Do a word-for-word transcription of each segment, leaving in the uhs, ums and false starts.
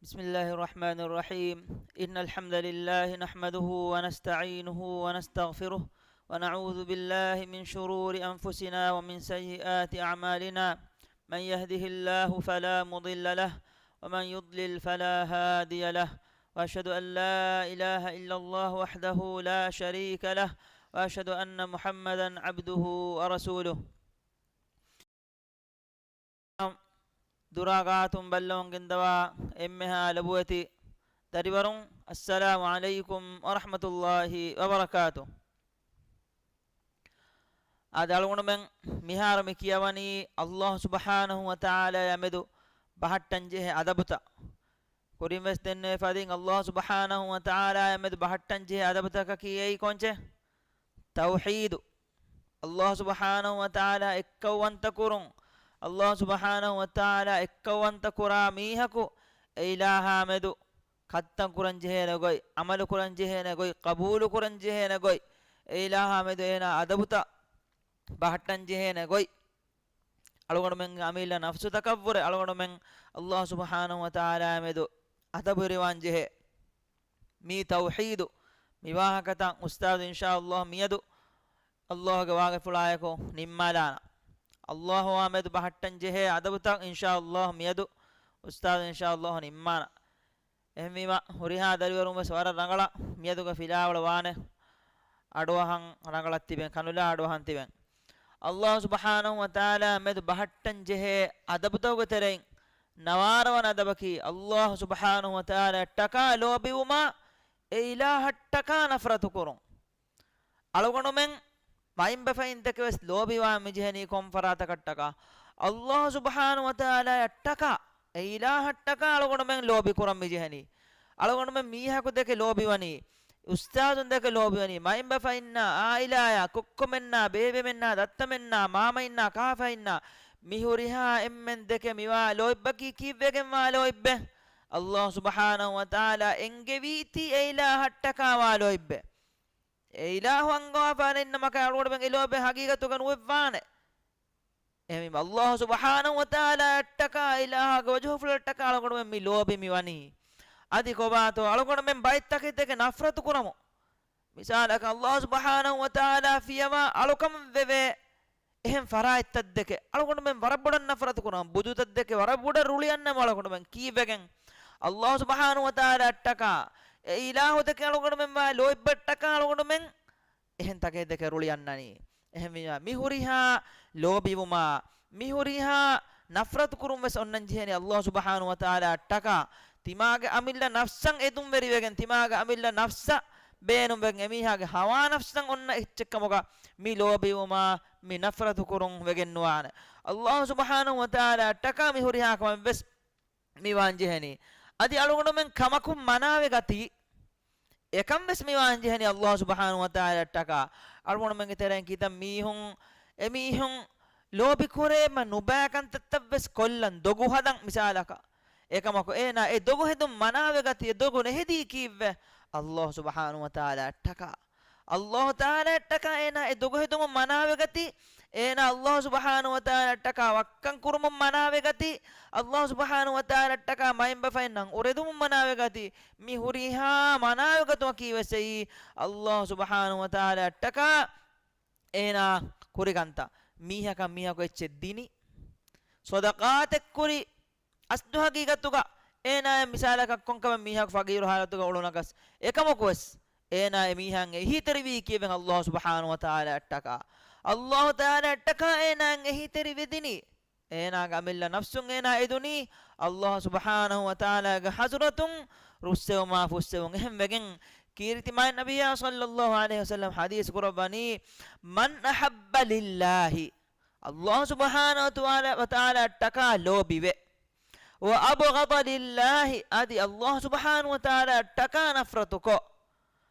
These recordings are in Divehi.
بسم الله الرحمن الرحيم. إن الحمد لله نحمده ونستعينه ونستغفره، ونعوذ بالله من شرور أنفسنا ومن سيئات أعمالنا. من يهده الله فلا مضل له، ومن يضلل فلا هادي له. وأشهد أن لا إله إلا الله وحده لا شريك له، وأشهد أن محمدا عبده ورسوله. ދުރާ ގާތުން ބައްލަވަން ގެންދަވާ އެންމެހާ ލޮބުވެތި ދަރިވަރުން، އައްސަލާމު ޢަލައިކުމް ވަރަޙްމަތުﷲި ވަބަރަކާތު. އާދެ، އަޅުގަނޑުމެން މިހާރު މި ކިޔަވަނީ ﷲ ސުބްޙާނަހު ވަތަޢާލާއާ މެދު ބަހައްޓަން ޖެހޭ އަދަބުތައް. ކުރިން ވެސް ދެންނެވި ފަދައިން ﷲ ސުބްޙާނަހު ވަތަޢާލާއާ މެދު ބަހައްޓަން ޖެހޭ އަދަބުތަކަކީ އެއީ ކޮންޗެއް؟ ތައުޙީދު. ﷲ ސުބްޙާނަހު ވަތަޢާލާ އެއްކައުވަންތަ ކުރުން. ﷲ ސުބްޙާނަހު ވަތަޢާލާ އެއްކައުވަންތަ ކުރާ މީހަކު އެ އިލާހާ މެދު ކަންތައް ކުރަން ޖެހޭނެ ގޮތް، ޢަމަލު ކުރަން ޖެހޭނެ ގޮތް، ޤަބޫލު ކުރަން ޖެހޭނެ ގޮތް، އެ އިލާހާ މެދު އޭނާ އަދަބުތައް ބަހައްޓަން ޖެހޭނެ ގޮތް. އަޅުގަނޑުމެންގެ އަމިއްލަ ނަފްސުތަކަށްވުރެ އަޅުގަނޑުމެން ﷲ ސުބްޙާނަހު ވަތަޢާލާ މެދު އަދަބުވެރިވާން ޖެހޭ. މީ ތައުޙީދު. މި ވާހަކަތައް އުސްތާޛު އިންޝާﷲ މިއަދު ﷲގެ ވާގިފުޅާއެކު ނިންމާލާނަން. ﷲއާ މެދު ބަހައްޓަން ޖެހޭ އަދަބުތައް އިންޝާﷲ މިއަދު އުސްތާޛު އިންޝާﷲ ނިންމާނަން. އެހެންވީމަ، ހުރިހާ ދަރިވަރުން ވެސް ވަރަށް ރަނގަޅަށް މިއަދުގެ ފިލާވަޅު ވާނެ. އަޑުއަހަން ރަނގަޅަށް ތިބެން، ކަނުލާ އަޑުއަހަން ތިބެން. ﷲ ސުބްޙާނަހު ވަތަޢާލާ މެދު ބަހައްޓަން ޖެހޭ އަދަބުތަކުގެ ތެރެއިން ނަވާރަވަނަ އަދަބަކީ، ﷲ ސުބްޙާނަހު ވަތަޢާލާއަށްޓަކާ ލޯބިވުމާ، އެ އިލާހަށްޓަކާ ނަފްރަތު ކުރުން. އަޅުގަނޑުމެން މައިންބަފައިންތަކެއް ވެސް ލޯބިވާން މިޖެހެނީ ކޮން ފަރާތަކަށްޓަކާ؟ ﷲ ސުބްޙާނަހު ވަތަޢާލާއަށްޓަކާ، އެ އިލާހަށްޓަކާ އަޅުގަނޑުމެން ލޯބި ކުރަން މިޖެހެނީ. އަޅުގަނޑުމެން މީހަކު ދެކެ ލޯބިވަނީ، އުސްތާޛުން ދެކެ ލޯބިވަނީ، މައިންބަފައިންނާ، އާއިލާއާ، ކުއްކުމެންނާ، ބޭބެމެންނާ، ދައްތަމެންނާ، މާމައިންނާ، ކާފައިންނާ، މި ހުރިހާ އެންމެން ދެކެ މިވާ ލޯތްބަކީ ކީއްވެގެންވާ ލޯތްބެއް؟ ﷲ ސުބްޙާނަހު ވަތަޢާލާ އެންގެވީތީ އެ އިލާހަށްޓަކާވާ ލޯތްބެއް. އެ އިލާހު އަންގަވާފާނެ އިންނަމަކަށް އަޅުގަނޑުމެން އެ ލޯބި ހަގީގަތުގަ ނުވެއްވާނެ. އެހެންވީމަ، ﷲ ސުބްޙާނަހު ވަތަޢާލާއަށްޓަކާ، އެ އިލާހުގެ ވަޖުހުފުޅަށްޓަކާ އަޅުގަނޑުމެން މި ލޯބި މިވަނީ. އަދި ކޮބާތޯ އަޅުގަނޑުމެން ބައެއްތަކެއް ދެކެ ނަފްރަތު ކުރަމު. މިސާލަކަށް، ﷲ ސުބްޙާނަހު ވަތަޢާލާ ފިޔަވާ އަޅުކަމެއް ވެވޭ އެހެން ފަރާތްތައް ދެކެ އަޅުގަނޑުމެން ވަރަށް ބޮޑަށް ނަފްރަތު ކުރަން، ބުދުތައް ދެކެ ވަރަށް ބޮޑަށް ރުޅި އަންނަމު އަޅުގަނޑުމެން ކީއްވެގެން؟ ﷲ ސުބްޙާނަހު ވަތަޢާލާއަށްޓަކާ، އެ އިލާހު ދެކެ އަޅުގަނޑުމެން ވާ ލޯތްބަށްޓަކާ އަޅުގަނޑުމެން އެހެން ތަކެއް ދެކެ ރުޅި އަންނަނީ. އެހެންވީމާ، މި ހުރިހާ ލޯބިވުމާ، މި ހުރިހާ ނަފްރަތު ކުރުން ވެސް އޮންނަން ޖެހެނީ ﷲ ސުބްޙާނަހު ވަތަޢާލާއަށްޓަކާ. ތިމާގެ އަމިއްލަ ނަފްސަށް އެދުންވެރިވެގެން، ތިމާގެ އަމިއްލަ ނަފްސަށް ބޭނުންވެގެން، އެމީހާގެ ހަވާ ނަފްސަށް އޮންނަ އެއްޗެއްކަމުގަ މި ލޯބިވުމާ، މި ނަފްރަތު ކުރުން ވެގެންނުވާނެ. ﷲ ސުބްޙާނަހު ވަތަޢާލާއަށްޓަކާ މި ހުރިހާ ކަމެއް ވެސް މިވާން ޖެހެނީ. އަދި އަޅުގަނޑުމެން ކަމަކުން މަނާވެގަތީ، އެކަން ވެސް މިވާން ޖެހެނީ ﷲ ސުބްޙާނަހު ވަތަޢާލާއަށްޓަކާ. އަޅުގަނޑުމެންގެ ތެރެއިން ކިތައް މީހުން، އެމީހުން ލޯބިކުރޭމަ ނުބައި ކަންތައްތައް ވެސް ކޮށްލަން، ދޮގު ހަދަން މިސާލަކަށް. އެކަމަކު އޭނާ އެ ދޮގު ހެދުން މަނާވެގަތީ، އެ ދޮގު ނެހެދީ ކީއްވެ؟ ﷲ ސުބްޙާނަހު ވަތަޢާލާއަށްޓަކާ. ﷲ ތަޢާލާއަށްޓަކާ އޭނާ އެ ދޮގު ހެދުމުން މަނާވެގަތީ، އޭނާ ﷲ ސުބްޙާނަހު ވަތަޢާލާއަށްޓަކާ ވައްކަން ކުރުމުން މަނާވެގަތީ، ﷲ ސުބްޙާނަހު ވަތަޢާލާއަށްޓަކާ މައިންބަފައިންނަށް އުރެދުމުން މަނާވެގަތީ، މި ހުރިހާ މަނާވެގަތުމަކީ ވެސް އެއީ، ﷲ ސުބްޙާނަހު ވަތަޢާލާއަށްޓަކާ އޭނާ ކުރި ކަންތައް. މީހަކަށް މީހަކު އެއްޗެއް ދިނި، ޞަދަޤާތެއް ކުރި، އަސްލު ހަގީގަތުގަ އޭނާއަށް މިސާލަކަށް ކޮންކަމެއް މީހަކު ފަގީރު ހާލަތުގަ އުޅުނަކަސް، އެކަމަކުވެސް އޭނާ އެމީހާއަށް އެހީތެރިވީ ކީއްވެ؟ ﷲ ސުބްޙާނަހު ވަތަޢާލާއަށްޓަކާ. ﷲ ތަޢާލާއަށްޓަކާ އޭނާއަށް އެހީތެރިވެދިނީ. އޭނާގެ އަމިއްލަ ނަފްސުން އޭނާ އެދުނީ ﷲ ސުބްޙާނަހު ވަތަޢާލާގެ ޙަޟްރަތުން ރުއްސެވުމާ ފުއްސެވުން. އެހެން ވެގެން ކީރިތި މާތް ނަބިއްޔާ ޞައްލައްލާހު ޢަލައިހި ވަސައްލަމަ ޙަދީޘް ކުރައްވަނީ، "މަން އަޙައްބަ ލިއްލާހި" ﷲ ސުބްޙާނަހު ވަތަޢާލާއަށްޓަކާ ލޯބިވެ. "ވަ އަބްޣަޟަ ލިއްލާހި" އަދި ﷲ ސުބްޙާނަހު ވަތަޢާލާއަށްޓަކާ ނަފްރަތުކޮށް.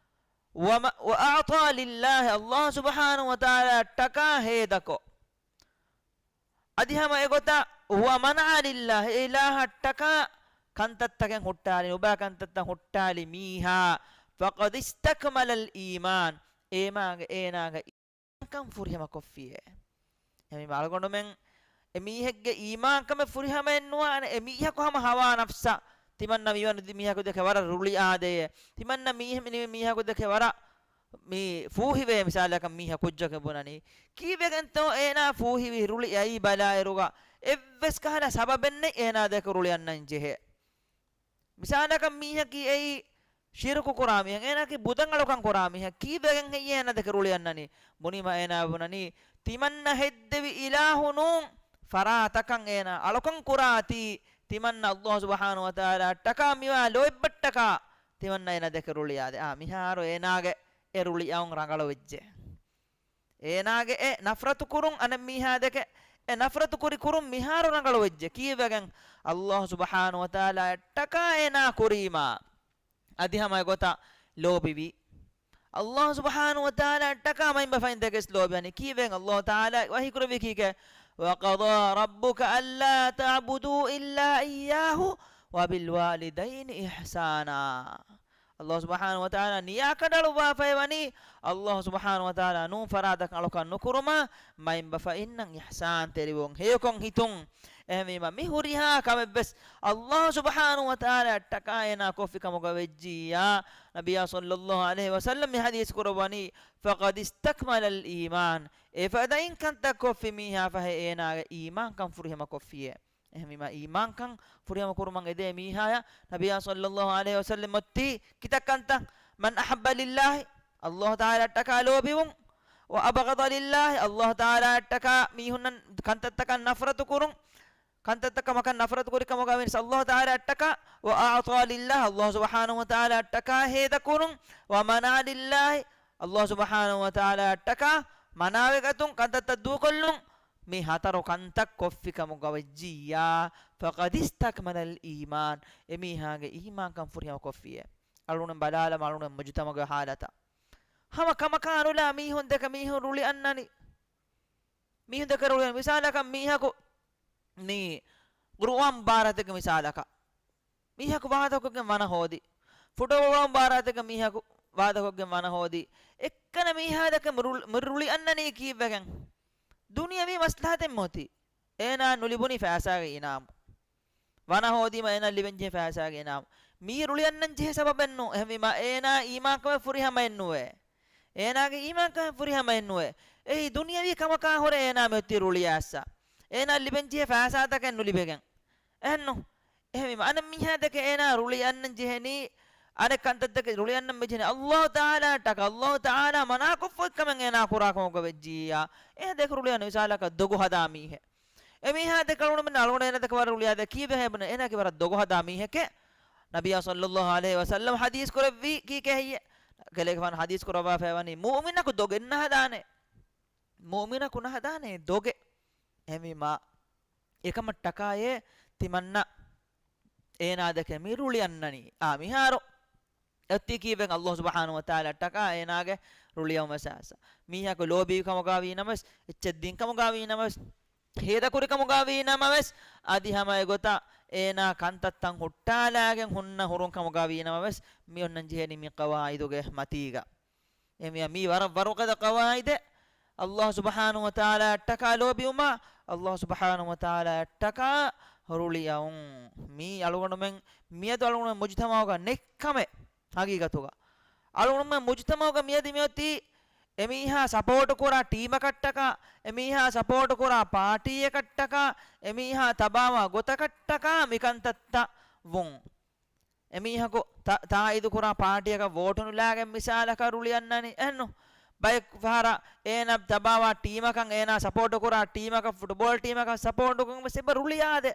"ވަ މަ-، ވަ އަޢްޠާ ލިއްލާހި" ﷲ ސުބްޙާނަހު ވަތަޢާލާއަށްޓަކާ ހޭދަކޮށް. އަދި ހަމަ އެގޮތަށް "ވަ މަނަޢަ ލިއްލާހި" އެ އިލާހަށްޓަކާ ކަންތައްތަކެއް ހުއްޓާލި، ނުބައި ކަންތައްތައް ހުއްޓާލި މީހާ، "ފަޤަދި އިސްތަކްމަލަލް އީމާން" އޭމާގެ އޭނާގެ ކަން ފުރިހަމަ ކޮށްފިއޭ. އެހެންވީމަ އަޅުގަނޑުމެން އެ މީހެއްގެ އީމާންކަމެއް ފުރިހަމައެއް ނުވާނެ، އެ މީހަކު ހަމަ ހަވާ ނަފްސަށް ތިމަންނަ މިވަނި މީހަކު ދެކެ ވަރަށް ރުޅި އާދޭ. ތިމަންނަ މީހެ-، މި-، މީހަކު ދެކެ ވަރަށް މި ފޫހިވޭ މިސާލަކަށް މީހަކު ކުއްޖަކެއް ބުނަނީ. ކީއްވެގެންތޯ އޭނާ ފޫހިވި ރުޅި އައީ ބަލާއިރުގަ އެއްވެސް ކަހަލަ ސަބަބެއްނެތް އޭނާ ދެކެ ރުޅި އަންނަން ޖެހޭ. މިސާލަކަށް މީހަކީ އެއީ ޝިރުކު ކުރާ މީހެއް، އޭނާކީ ބުދަން އަޅުކަން ކުރާ މީހެއް، ކީއްވެގެން ހެއްޔޭ އޭނާ ދެކެ ރުޅި އަންނަނީ؟ ބުނީމަ އޭނާ ބުނަނީ، ތިމަންނަ ހެއްދެވި އިލާހު ނޫން، ފަރާތަކަށް އޭނާ އަޅުކަން ކުރާތީ، ތިމަންނަ އައްލާހު ސުބްޙާނަހު ވަތަޢާލާއަށްޓަކާ މިވާ ލޯތްބަށްޓަކާ، ތިމަންނަ އޭނާ ދެކެ ރުޅިއާދެ. އާ، މިހާރު އޭނާގެ އެ ރުޅިއައުން ރަނގަޅުވެއްޖެ. އޭނާގެ އެ ނަފްރަތު ކުރުން އަނެއް މީހާ ދެކެ، އެ ނަފްރަތު ކުރި ކުރުން މިހާރު ރަނގަޅުވެއްޖެ. ކީއްވެގެން؟ އައްލާހު ސުބްޙާނަހު ވަތަޢާލާއަށްޓަކާ އޭނާ ކުރީމާ، އަދި ހަމަ އެގޮތަށް ލޯބިވީ. އައްލާހު ސުބްޙާނަހު ވަތަޢާލާއަށްޓަކާ މައިންބަފައިން ދެކެސް ލޯބިވަނީ. ކީއްވެގެން؟ އައްލާހު ތަޢާލާ ވަޙީ ކުރެއްވީ ކީކޭ؟ وَقَضَىٰ رَبُّكَ أَلَّا تَعْبُدُوا إِلَّا إِيَّاهُ وَبِالْوَالِدَيْنِ إِحْسَانًا. އައްލާހު ސުބްޙާނަހު ވަތަޢާލާ ނިޔާކަނޑައަޅުއްވާފައިވަނީ، އައްލާހު ސުބްޙާނަހު ވަތަޢާލާ ނޫން ފަރާތަކަށް އަޅުކަން ނުކުރުމަށް މައިންބަފައިންނަށް އިޙްސާންތެރިވުން، ހެޔޮކޮށް ހިތުން. އެހެންވީމަ، މި ހުރިހާ ކަމެއްވެސް އައްލާހު ސުބްޙާނަހު ވަތަޢާލާއަށްޓަކާ އޭނާ ކޮށްފި ކަމުގަ ވެއްޖިއްޔާ، ނަބިއްޔާ ޞައްލައްލާހު ޢަލައިހި ވަސައްލަމް މި ޙަދީޘް ކުރައްވަނީ، فَقَدِ اسْتَكْمَلَ الْإِيمَانَ، އެފަދައިން ކަންތައް ކޮށްފި މީހާ ފަހެ އޭނާގެ އީމާންކަން ފުރިހަމަ ކޮށްފިއޭ. އެހެންވީމަ، އީމާންކަން ފުރިހަމަ ކުރުމަށް އެދޭ މީހާޔަށް ނަބިއްޔާ ޞައްލައްލާހު ޢަލައިހި ވަސައްލަމް އޮތީ ކިތައް ކަންތައް؟ مَنْ أَحَبَّ لِلَّهِ، އައްލާހު ތަޢާލާއަށްޓަކާ ލޯބިވުން، وَأَبْغَضَ لِلَّهِ، އައްލާހު ތަޢާލާއަށްޓަކާ މީހުންނަށް ކަންތައްތަކަށް ނަފްރަތު ކުރުން، ކަންތައްތަކަށް ނަފްރަތު ކުރި ކަމުގަ ވިޔަސް އައްލާހު ތަޢާލާއަށްޓަކާ، وَأَعْطَىٰ لِلَّهِ، އައްލާހު ސުބްޙާނަހު ވަތަޢާލާއަށްޓަކާ ހޭދަ ކުރުން، وَمَنَعَ لِلَّهِ، އައްލާހު ސުބްޙާނަހު ވަތަޢާލާއަށްޓަކާ މަނާވެގަތުން ކަންތައްތައް ދޫކޮށްލުން، މި ހަތަރު ކަންތައް ކޮށްފި ކަމުގަ ވެއްޖިއްޔާ، فَقَدِ اسْتَكْمَلَ الْإِيمَانَ، އެމީހާގެ އީމާންކަން ފުރިހަމަ ކޮށްފިއޭ. އަޅުގަނޑު ބަލާލަމާ އަޅުގަނޑު މުޖުތަމަޢުގެ ޙާލަތަށް. ހަމަ ކަމަކާ ނުލާ މީހުން ދެކެ މީހުން ރުޅި އަންނަނީ. މީހުން ދެކެ ރުޅި އަންނަނީ. މިސާލަކަށް މީހަކު މި ޤުރުއާން މުބާރާތެއްގެ މިސާލަކަށް މީހަކު ވާދަކޮށްގެން ވަނަ ހޯދި. ފުޓްބޯޅަ މުބާރާތެއްގަ މީހަކު ވާދަކޮށްގެން ވަނަ ހޯދި. އެއްކަލަ މީހާ ދެކެ މި ރު-، މި ރުޅި އަންނަނީ ކީއްވެގެން؟ ދުނިޔަވީ މަސްލަހަތެއް މިއޮތީ. އޭނާ ނުލިބުނީ ފައިސާގެ އިނާމު. ވަނަ ހޯދީމަ އޭނާ ލިބެންޖެހޭ ފައިސާގެ އިނާމު. މީ ރުޅި އަންނަން ޖެހޭ ސަބަބެއް ނޫން. އެހެންވީމަ އޭނާ އީމާންކަމެއް ފުރިހަމައެއް ނުވޭ. އޭނާގެ އީމާންކަމެއް ފުރިހަމައެއް ނުވޭ. އެއީ ދުނިޔަވީ ކަމަކާ ހުރެ އޭނާ މިއޮތީ ރުޅިއައިސް. އޭނާ ލިބެންޖެހޭ ފައިސާތަކެއް ނުލިބެގެން. އެހެންނު؟ އެހެންވީމަ އަނެއް މީހާ ދެކެ އޭނާ ރުޅި އަންނަން ޖެހެނީ، އަނެއް ކަންތައްތަކެއް ރުޅި އަންނަން މި ޖެހެނީ އައްލާހު ތަޢާލާއަށްޓަކާ، އައްލާހު ތަޢާލާ މަނާކޮށްފަ އޮތް ކަމެއް އޭނާ ކުރާ ކަމަކަށް ވެއްޖިއްޔާ. އޭނާ ދެކެ ރުޅި އަންނަ މިސާލަކަށް ދޮގު ހަދާ މީހެއް. އެ މީހާ ދެކެ އަޅުގަނޑުމެން އަޅުގަނޑު އޭނާ ދެކެ ވަރަށް ރުޅިއާދޭ. ކީއްވެ ހޭ ބުނެ؟ އޭނާ ކީ ވަރަށް ދޮގު ހަދާ މީހެކޭ. ނަބިއްޔާ ޞައްލައްލާހު ޢަލައިހި ވަސައްލަމް ޙަދީޘް ކުރެއްވީ ކީކޭ ހެއްޔޭ؟ ކަލޭގެފާނު ޙަދީޘް ކުރައްވާފައިވަނީ މުއުމިނަކު ދޮގެއް ނަހަދާނެ. މުއުމިނަކު ނަހަދާނެ ދޮގެއް. އެހެންވީމާ އެކަމަށްޓަކާއޭ ތިމަންނަ އޭނާ ދެކެ މި ރުޅި އަންނަނީ. އާ، މިހާރު އޮތީ ކީއްވެގެން؟ އައްލާހު ސުބްޙާނަހު ވަތަޢާލާއަށްޓަކާ އޭނާގެ ރުޅިއައުމަށް އައިސް. މީހަކު ލޯބިވި ކަމުގަ ވީ ނަމަވެސް، އެއްޗެއް ދިން ކަމުގަ ވީ ނަމަވެސް، ހޭދަކުރި ކަމުގަ ވީ ނަމަވެސް، އަދި ހަމަ އެގޮތަށް އޭނާ ކަންތައްތައް ހުއްޓާލާގެން ހުންނަ ހުރުން ކަމުގަ ވީ ނަމަވެސް، މި އޮންނަން ޖެހެނީ މި ޤަވާޢިދުގެ މަތީގަ. އެމީ، މީ ވަރަށް ވަރުގަދަ ޤަވާޢިދެއް. އައްލާހު ސުބްޙާނަހު ވަތަޢާލާއަށްޓަކާ ލޯބިވުމާ، އައްލާހު ސުބްޙާނަހު ވަތަޢާލާއަށްޓަކާ ރުޅިއައުން. މީ އަޅުގަނޑުމެން މިއަދު އަޅުގަނޑުމެން މުޖުތަމަޢުގަ ނެތް ކަމެއް ހަގީގަތުގަ. އަޅުގަނޑުމެން މުޖުތަމަޢުގަ މިއަދު މިއޮތީ އެމީހާ ސަޕޯޓު ކުރާ ޓީމަކަށްޓަކާ، އެމީހާ ސަޕޯޓު ކުރާ ޕާޓީއަކަށްޓަކާ، އެމީހާ ތަބާވާ ގޮތަކަށްޓަކާ މިކަންތައްތައް ވުން. އެމީހަކު ތާ-، ތާއީދު ކުރާ ޕާޓީއަކަށް ވޯޓު ނުލާގެން މިސާލަކަށް ރުޅި އަންނަނީ. އެހެންނު؟ ބައެއް ފަހަރަށް އޭނާ ތަބާވާ ޓީމަކަށް، އޭނާ ސަޕޯޓު ކުރާ ޓީމަކަށް، ފުޓްބޯޅަ ޓީމަކަށް ސަޕޯޓު ކޮށް ވެސް އެބަ ރުޅިއާދެ.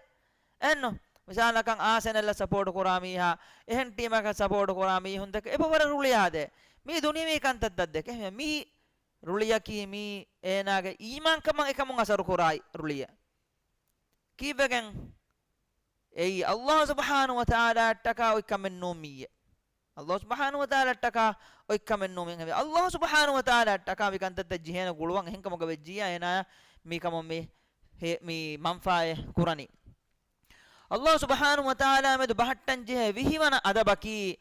އެހެންނު؟ މިސާލަކަށް އާސެނަލަށް ސަޕޯޓު ކުރާ މީހާ، އެހެން ޓީމަކަށް ސަޕޯޓު ކުރާ މީހުން ދެކެ އެބަ ވަރަށް ރުޅިއާދެ. މީ ދުނިޔަވީ ކަންތައްތައް ދެކެ. މީ ރުޅިއަކީ މީ އޭނާގެ އީމާންކަމަށް އެކަމުން އަސަރު ކުރާ ރުޅިއެއް. ކީއްވެގެން؟ އެއީ އައްލާހު ސުބްޙާނަހު ވަތަޢާލާއަށްޓަކާ އޮތް ކަމެއް ނޫން މިއެއް. އައްލާހު ސުބްޙާނަހު ވަތަޢާލާއަށްޓަކާ އޮތް ކަމެއް ނޫން މި. އައްލާހު ސުބްޙާނަހު ވަތަޢާލާއަށްޓަކާ މި ކަންތައްތައް ޖެހޭނެ ގުޅުވަން އެހެން ކަމުގަ ވެއްޖިއްޔާ އޭނާ މިކަމުން މި، ހެ-، މި މަންފާއެއް ކުރަނީ. އައްލާހު ސުބްޙާނަހު ވަތަޢާލާ މެދު ބަހައްޓަން ޖެހޭ ވިހިވަނަ އަދަބަކީ،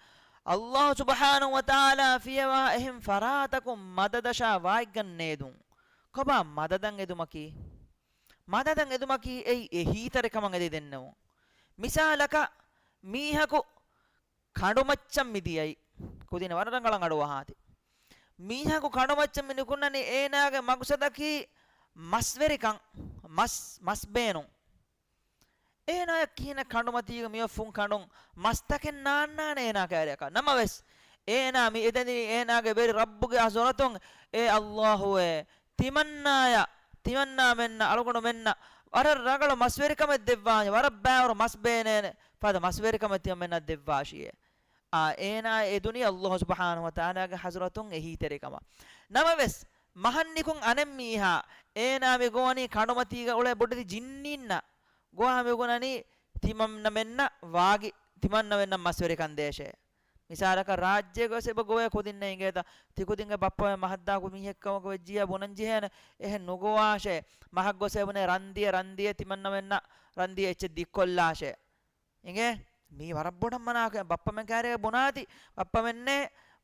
އައްލާހު ސުބްޙާނަހު ވަތަޢާލާ ފިޔަވާ އެހެން ފަރާތަކުން މަދަދަށާ ވާތްގަންނަ އެދުން. ކޮބާ މަދަދަށް އެދުމަކީ؟ މަދަދަށް އެދުމަކީ އެއީ އެހީތެރިކަމަށް އެދި ދެންނެވުން. މިސާލަކަށް، މީހަކު ކަނޑުމައްޗަށް މި ދިޔައީ. ކުދިން ވަރަށް ރަނގަޅަށް އަޑުއަހާތި. މީހަކު ކަނޑުމައްޗަށް މި ނިކުންނަނީ އޭނާގެ މަގުސަދަކީ މަސްވެރިކަން، މަސް، މަސް ބޭނުން. އޭނާޔަށް ކިހިނެއް ކަނޑުމަތީގަ މިއޮތް ފުން ކަނޑުން މަސްތަކެއް ނާންނާނެ އޭނާ ކައިރިއަކަށް. ނަމަވެސް، އޭނާ މި އެދެނީ އޭނާގެ ވެރި ރައްބުގެ ޙަޟްރަތުން، އޭ ﷲ އޭ، ތިމަންނާޔަށް، ތިމަންނާމެންނަށް، އަޅުގަނޑުމެންނަށް ވަރަށް ރަނގަޅު މަސްވެރިކަމެއް ދެއްވާނެ، ވަރަށް ބައިވަރު މަސް ބޭނޭނެ، ފަދަ މަސްވެރިކަމެއް ތިމަންމެންނަށް ދެއްވާށިއޭ. އާ، އޭނާ އެދުނީ ﷲ ސުބްޙާނަހޫ ވަތަޢާލާގެ ޙަޟްރަތުން އެހީތެރިކަމަށް. ނަމަވެސް، މަހަށް ނިކުން އަނެއް މީހާ، އޭނާ މި ގޮވަނީ ކަނޑުމަތީގަ އުޅޭ ބޮޑެތި ޖިންނީންނަށް ގޮވާ މި ގުނަނީ ތިމަންނަމެންނަށް ވާގި، ތިމަންނަމެންނަށް މަސްވެރިކަން ދޭށޭ. މިސާލަކަށް ރާއްޖޭގަ ވެސް އެބަ ގޮވޭ ކުދިންނެއް އިނގޭތަ؟ ތިކުދިންގެ ބައްޕަމެން މަހަށްދާ ކު މީހެއްކަމަކު ވެއްޖިއްޔާ ބުނަން ޖެހޭނެ. އެހެން ނުގޮވާށޭ. މަހަށް ގޮސް އެބުނޭ ރަންދިޔެ، ރަންދިޔެ ތިމަންނަމެންނަށް ރަންދިޔެ އެއްޗެއް ދިއްކޮށްލާށޭ. އިނގޭ؟ މީ ވަރަށް ބޮޑަށް މަނާކަން. ބައްޕަމެން ކައިރީގަ ބުނާތި، ބައްޕަމެންނޭ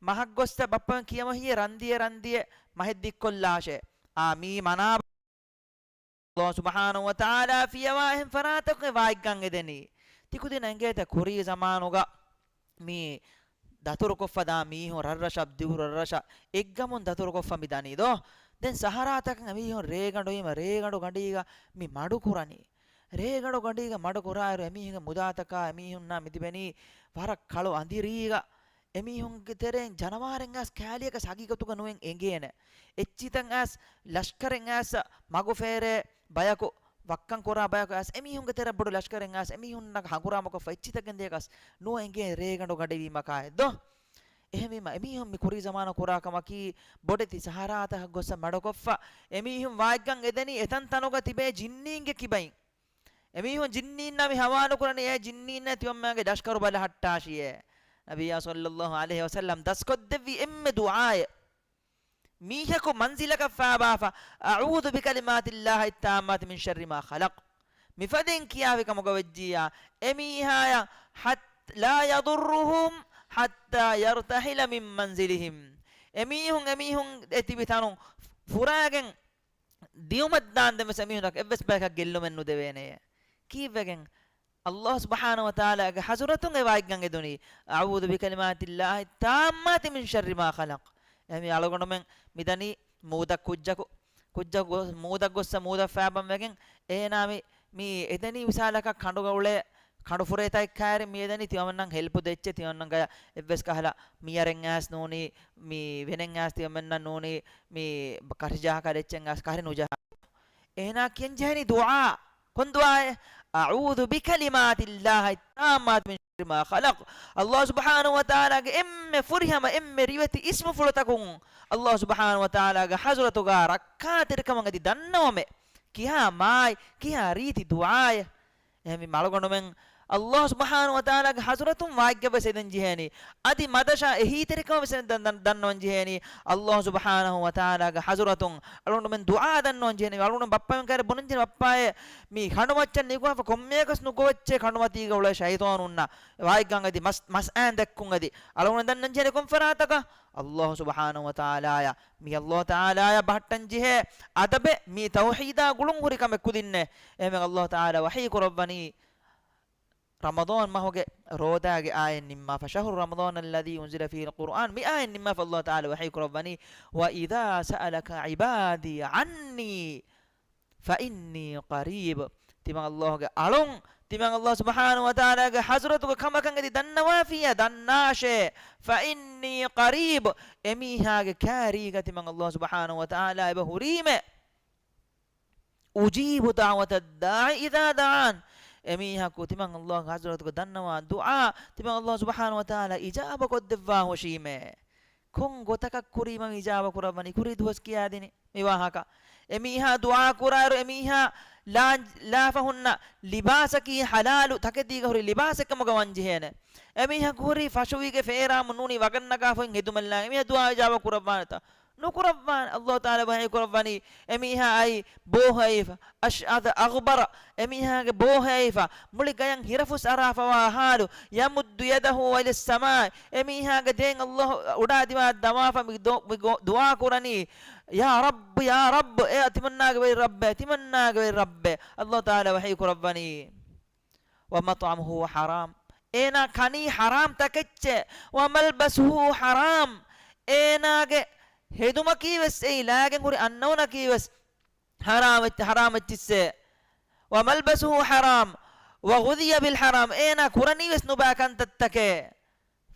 މަހަށް ގޮސްތަ ބައްޕަމެން ކިޔަމަ ހިޔެ ރަންދިޔެ، ރަންދިޔެ މަހެއް ދިއްކޮށްލާށޭ. އާ، މީ މަނާ ﷲ ސުބްޙާނަހޫ ވަތަޢާލާ ފިޔަވާ އެހެން ފަރާތަކުން ވާއިގަން އެދެނީ. ތިކުދިން އެނގޭތަ ކުރީ ޒަމާނުގަ މި ދަތުރުކޮށްފަ ދާ މީހުން ރަށްރަށަށް، ދިގު ރަށްރަށަށް އެއްގަމުން ދަތުރުކޮށްފަ މި ދަނީ ދޯ؟ ދެން ސަހަރާތަކަށް އެމީހުން ރޭގަނޑު ވީމަ ރޭގަނޑު ގަނޑީގަ މި މަޑުކުރަނީ. ރޭގަނޑު ގަނޑީގަ މަޑުކުރާއިރު އެމީހުންގެ މުދާތަކާ އެމީހުންނާ މި ތިބެނީ ވަރަށް ކަޅު އަނދިރީގަ. އެމީހުންގެ ތެރެއިން ޖަނަވާރެއް އައިސް ކައިލިއަކަސް ހަގީގަތުގަ ނުއެއް އެނގޭނެ. އެއްޗިތައް އައިސް ލަޝްކަރެއް އައިސް މަގު ފޭރޭ ބަޔަކު، ވައްކަން ކުރާ ބަޔަކު އައިސް އެމީހުންގެ ތެރެ ބޮޑު ލަޝްކަރެއް އައިސް އެމީހުންނަށް ހަނގުރާމަ ކޮށްފަ އެއްޗިތައް ގެންދިޔަކަސް ނުއެނގޭ ރޭގަނޑު ގަޑިވީމަ ކާއެއް ދޯ؟ އެހެންވީމަ އެމީހުން މި ކުރީ ޒަމާނު ކުރާ ކަމަކީ ބޮޑެތި ސަހަރާތަކަށް ގޮސް މަޑުކޮށްފަ އެމީހުން ވާއިގަން އެދެނީ އެތަން ތަނުގަ ތިބޭ ޖިންނީންގެ ކިބައިން. އެމީހުން ޖިންނީންނާ މި ހަވާލުކުރަނީ އެ ޖިންނީންނޭ ތިމަންމެންގެ ލަޝްކަރު ބަލަހައްޓާށިއޭ. ނަބިއްޔާ ޞައްލައްލާހު ޢަލައިހި ވަސައްލަމް ދަސްކޮށްދެއްވި އެންމެ ދުޢާއެއް. މީހަކު މަންޒިލަކަށް ފާބާފަ، "أعوذ بكلمات الله التامات من شر ما خلق." މިފަދައިން ކިޔާފި ކަމުގަ ވެއްޖިއްޔާ، އެމީހާޔަށް حت-، لا يضرهم حتى يرتحل من منزلهم. އެމީހުން، އެމީހުން އެ ތިބި ތަނުން ފުރާގެން ދިއުމަށްދާންދެން ވެސް އެމީހުންނަކަށް އެއްވެސް ބަޔަކަށް ގެއްލުމެއް ނުދެވޭނެޔޭ. ކީއްވެގެން؟ ﷲ ސުބްޙާނަހޫ ވަތަޢާލާގެ ޙަޟްރަތުން އެ ވާއިގަން އެދުނީ، "أعوذ بكلمات الله التامات من شر ما خلق." އެހެންވީމަ އަޅުގަނޑުމެން މިދަނީ މޫދަށް ކުއްޖަކު، ކުއްޖަކު ގޮ-، މޫދަށް ގޮއްސަ މޫދަށް ފާބަން ވެގެން އޭނާ މި، މި އެދެނީ މިސާލަކަށް ކަނޑުގަ އުޅޭ ކަނޑުފުރޭތަކެއް ކައިރި މި އެދެނީ ތިމަންމެންނަށް ހެލްޕު ދޭ އެއްޗެއް، ތިމަންމެންގަޔަށް އެއްވެސް ކަހަލަ މިޔަރެއް އައިސް ނޫނީ، މި ވެނެއް އައިސް ތިމަންމެންނަށް ނޫނީ، މި ކަށިޖަހާކަށް އެއްޗެއް އައިސް ކަހަލަ ނުޖަހާ. އޭނާ ކިޔަން ޖެހެނީ ދުޢާ. ކޮން ދުޢާއެއް؟ "أعوذ بكلمات الله التامات من شر ما خلق." ﷲ ސުބްޙާނަހޫ ވަތަޢާލާގެ އެންމެ ފުރިހަމަ، އެންމެ ރިވެތި އިސްމުފުޅުތަކުން ﷲ ސުބްޙާނަހޫ ވަތަޢާލާގެ ޙަޟްރަތުގަ ރައްކާތެރިކަމަށް އަދި ދަންނަވަމޭ. ކިހާ މާތް، ކިހާ ރީތި ދުޢާއެއް؟ އެހެންވީމަ އަޅުގަނޑުމެން ﷲ ސުބްޙާނަހޫ ވަތަޢާލާގެ ޙަޟްރަތުން ވާއިގަން ވެސް އެދެން ޖެހޭނީ. އަދި މަދަށާ އެހީތެރިކަމަށް ވެސް ދަން-، ދަން-، ދަންނަވަން ޖެހޭނީ. ﷲ ސުބްޙާނަހޫ ވަތަޢާލާގެ ޙަޟްރަތުން އަޅުގަނޑުމެން ދުޢާ ދަންނަވަން ޖެހޭނީ. އަޅުގަނޑު ބައްޕަމެން ކައިރި ބުނަން ޖެހޭނީ، ބައްޕާއޭ، މި ކަނޑުމައްޗަށް ނިކުމެފަ ކޮންމެއަކަސް ނުގޮވައްޗޭ ކަނޑުމަތީގަ އުޅޭ ޝައިޠާނުންނަށް ވާއިގަން އަދި މަސް-، މަސް އައިން ދެއްކުން އަދި އަޅުގަނޑު ދަންނަން ޖެހޭނީ ކޮން ފަރާތަކަށް؟ ﷲ ސުބްޙާނަހޫ ވަތަޢާލާޔަށް. މި ﷲ ތަޢާލާޔަށް ބަހައްޓަން ޖެހޭ އަދަބެއް މީ ތައުޙީދާ ގުޅުން ހުރި ކަމެއް ކުދިންނޭ. އެހެންވެ ﷲ ތަޢާލާ ވަޙީ ކުރައްވަނީ ރަމަޟާން މަހުގެ ރޯދާގެ އާޔަތް ނިންމާފަ، "شهر رمضان الذي أنزل فيه القرآن" މި އާޔަތް ނިންމާފަ ﷲ ތަޢާލާ ވަޙީ ކުރައްވަނީ، "وإذا سألك عبادي عني فإني قريب." ތިމަން ﷲ ގެ އަޅުން، ތިމަން ﷲ ސުބްޙާނަހޫ ވަތަޢާލާގެ ޙަޟްރަތުގެ ކަމަކަށް އެދި ދަންނަވާފިއްޔާ ދަންނާށޭ. "فإني قريب." އެމީހާގެ ކާރީގަ ތިމަން ﷲ ސުބްޙާނަހޫ ވަތަޢާލާ އެބަ ހުރީމޭ. "أجيب دعوة الداع إذا دعان." އެމީހަކު ތިމަން ﷲ ގެ ޙަޟްރަތުގަ ދަންނަވާ ދުޢާ ތިމަން ﷲ ސުބްޙާނަހޫ ވަތަޢާލާ އިޖާބަ ކޮށްދެއްވާ ހުށީމޭ. ކޮން ގޮތަކަށް ކުރީމަ އިޖާބަ ކުރައްވަނީ؟ ކުރީ ދުވަސް ކިޔާދިނީ މި ވާހަކަ. އެމީހާ ދުޢާ ކުރާއިރު އެމީހާ ލާ-، ލާފަ ހުންނަ ލިބާސަކީ ޙަލާލު ތަކެތީގަ ހުރި ލިބާސެއް ކަމުގަ ވަން ޖެހޭނެ. އެމީހަކު ހުރީ ފަށުވީގެ ފޭރާމު ނޫނީ ވަގަށް ނަގާފައި ހެދުމަށް ލާ. އެމީހާ ދުޢާ އިޖާބަ ކުރައްވާނެތަ؟ ނުކުރައްވާނެ. ﷲ ތަޢާލާ ވަޙީ ކުރައްވަނީ، އެމީހާ އައި ބޯހައިފަ، أشعث أغبر، އެމީހާގެ ބޯހައިފަ، މުޅި ގަޔަށް ހިރަފުސް އަރާފަވާ ޙާލު، يمد يده إلى السماء، އެމީހާގެ ދޭން ﷲ އުޑާ ދިމާ ދަމާފަ މި ދޯ-، މި ގޯ-، ދުޢާ ކުރަނީ، "يا رب، يا رب، އޭ ތިމަންނާގެ ވެރި ރައްބޭ، ތިމަންނާގެ ވެރި ރައްބޭ." ﷲ ތަޢާލާ ވަޙީ ކުރައްވަނީ، "ومطعمه حرام." އޭނާ ކަނީ ޙަރާމް ތަކެއްޗެއް. وملبسه حرام. އޭނާގެ ހެދުމަކީ ވެސް، އެއީ ލާގެން ހުރި އަންނައުނަކީ ވެސް ޙަރާމް، ޙަރާމް އެއްޗިއްސެއް. وملبسه حرام وغذي بالحرام. އޭނާ ކުރަނީ ވެސް ނުބައި ކަންތައްތަކެއް.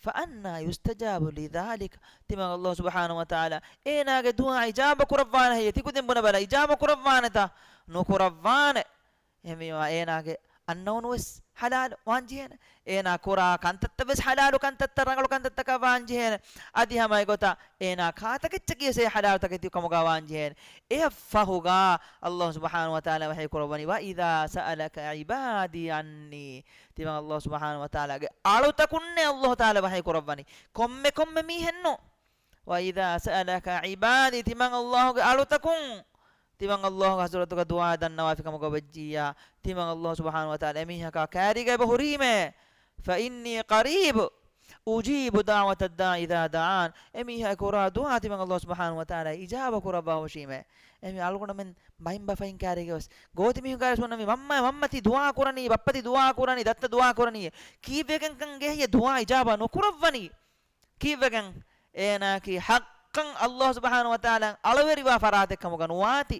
فأنى يستجاب لذلك؟ ތިމަން ﷲ ސުބްޙާނަހޫ ވަތަޢާލާ އޭނާގެ ދުޢާ އިޖާބަ ކުރައްވާނެ ހެއްޔޭ؟ ތިކުދިން ބުނެބަލަ، އިޖާބަ ކުރައްވާނެތަ؟ ނުކުރައްވާނެ. އެހެންވީމާ އޭނާގެ އަންނައުނު ވެސް ޙަލާލު ވާންޖެހޭނެ. އޭނާ ކުރާ ކަންތައްތައް ވެސް ޙަލާލު ކަންތައްތައް، ރަނގަޅު ކަންތައްތަކާ ވާންޖެހޭނެ. އަދި ހަމަ އެގޮތަށް އޭނާ ކާތަކެއްޗަކީ ވެސް އެ ޙަލާލު ތަކެތި ކަމުގަ ވާންޖެހޭނެ. އެއަށްފަހުގަ ﷲ ސުބްޙާނަހޫ ވަތަޢާލާ ވަޙީ ކުރައްވަނީ، وإذا سألك عبادي عني. ތިމަން ﷲ ސުބްޙާނަހޫ ވަތަޢާލާގެ އަޅުތަކުންނޭ ﷲ ތަޢާލާ ވަޙީ ކުރައްވަނީ. ކޮންމެ ކޮންމެ މީހެއްނު. وإذا سألك عبادي، ތިމަން ﷲ ގެ އަޅުތަކުން، ތިމަން ﷲ ގެ ޙަޟްރަތުގަ ދުޢާ ދަންނަވާފި ކަމުގަ ވެއްޖިއްޔާ، ތިމަން ﷲ ސުބްޙާނަހޫ ވަތަޢާލާ އެމީހަކާ ކައިރީގަ އެބަ ހުރީމޭ، فإني قريب أجيب دعوة الداع إذا دعان. އެމީހާ ކުރާ ދުޢާ ތިމަން ﷲ ސުބްޙާނަހޫ ވަތަޢާލާ އިޖާބަ ކުރައްވާ ހުށީމޭ. އެހެންވީމާ އަޅުގަނޑުމެން ބައިން ބަފައިން ކައިރީގަ ވެސް، ގޯތި މީހުން ކައިރި ވެސް ބުނަނީ، މަންމަ، މަންމަ ތި ދުޢާ ކުރަނީ، ބައްޕަ ތި ދުޢާ ކުރަނީ، ދައްތަ ދުޢާ ކުރަނީ، ކީއްވެގެންކަން އެހެއްޔޭ ދުޢާ އިޖާބަ ނުކުރައްވަނީ؟ ކީއްވެގެން؟ އޭނާއަކީ ޙައްޤަން ﷲ ސުބްޙާނަހޫ ވަތަޢާލާ އަޅުވެރިވާ ފަރާތެއް ކަމުގަ ނުވާތީ.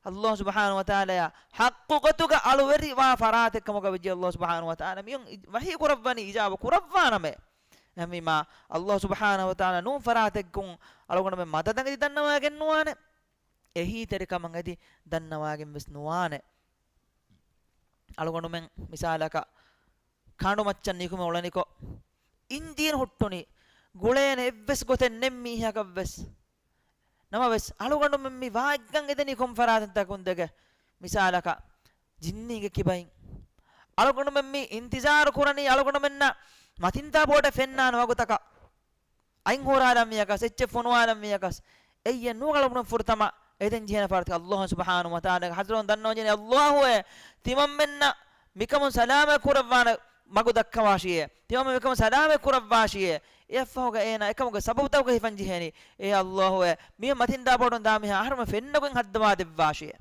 ﷲ ސުބްޙާނަހޫ ވަތަޢާލާ ޙައްޤު ގޮތުގަ އަޅުވެރިވާ ފަރާތެއް ކަމުގަ ވެއްޖެ ﷲ ސުބްޙާނަހޫ ވަތަޢާލާ. މިއޮން ވަޙީ ކުރައްވަނީ އިޖާބަ ކުރައްވާނަމޭ. އެހެންވީމާ ﷲ ސުބްޙާނަހޫ ވަތަޢާލާ ނޫން ފަރާތެއްގަ އަޅުގަނޑުމެން މަދަދަށް އެދި ދަންނަވާގެން ނުވާނެ. އެހީތެރިކަމަށް އެދި ދަންނަވާގެން ވެސް ނުވާނެ. އަޅުގަނޑުމެން މިސާލަކަށް ކަނޑުމައްޗަށް ނިކުމެ އުޅެނިކޮށް، އިންޖީނު ހުއްޓުނީ، ގުޅޭނެ އެއްވެސް ގޮތެއް ނެތް މީހަކަށްވެސް. ނަމަވެސް، އަޅުގަނޑުމެން މި ވާތްގަން އެދެނީ ކޮން ފަރާތެއްތަ ކުންދެގެ؟ މިސާލަކަށް، ޖިންނީގެ ކިބައިން. އަޅުގަނޑުމެން މި އިންތިޒާރު ކުރަނީ އަޅުގަނޑުމެންނަށް މަތިންދާ ބޯޓެއް ފެންނާނެ ވަގުތަކަށް. އަތް ހޫރާލަން ވިޔަކަސް، އެއްޗެއް ފޮނުވާލަން ވިޔަކަސް، އެއްޔެއް ނޫން އަޅުގަނޑު ފުރަތަމަ އެދެން ޖެހޭނެ ފަރާތަކީ ﷲ ސުބްޙާނަހޫ ވަތަޢާލާގެ ޙަޟްރަތުން ދަންނަވަންޖެހޭނީ، ﷲ އޭ، ތިމަންމެންނަށް މިކަމުން ސަލާމަތް ކުރައްވާނެ މަގު ދައްކަވާށިއޭ، ތިމަންމެން މިކަމުން ސަލާމަތް ކުރައްވާށިއޭ. އެއަށްފަހުގަ އޭނާ އެކަމުގެ ސަބަބުތަކުގަ ހިފަން ޖެހޭނީ، އޭ ﷲ އޭ، މި މަތިންދާ ބޯޓުން ދާ މީހާ އަހަރުމެން ފެންނަގޮތް ހައްދަވާ ދެއްވާށިއޭ.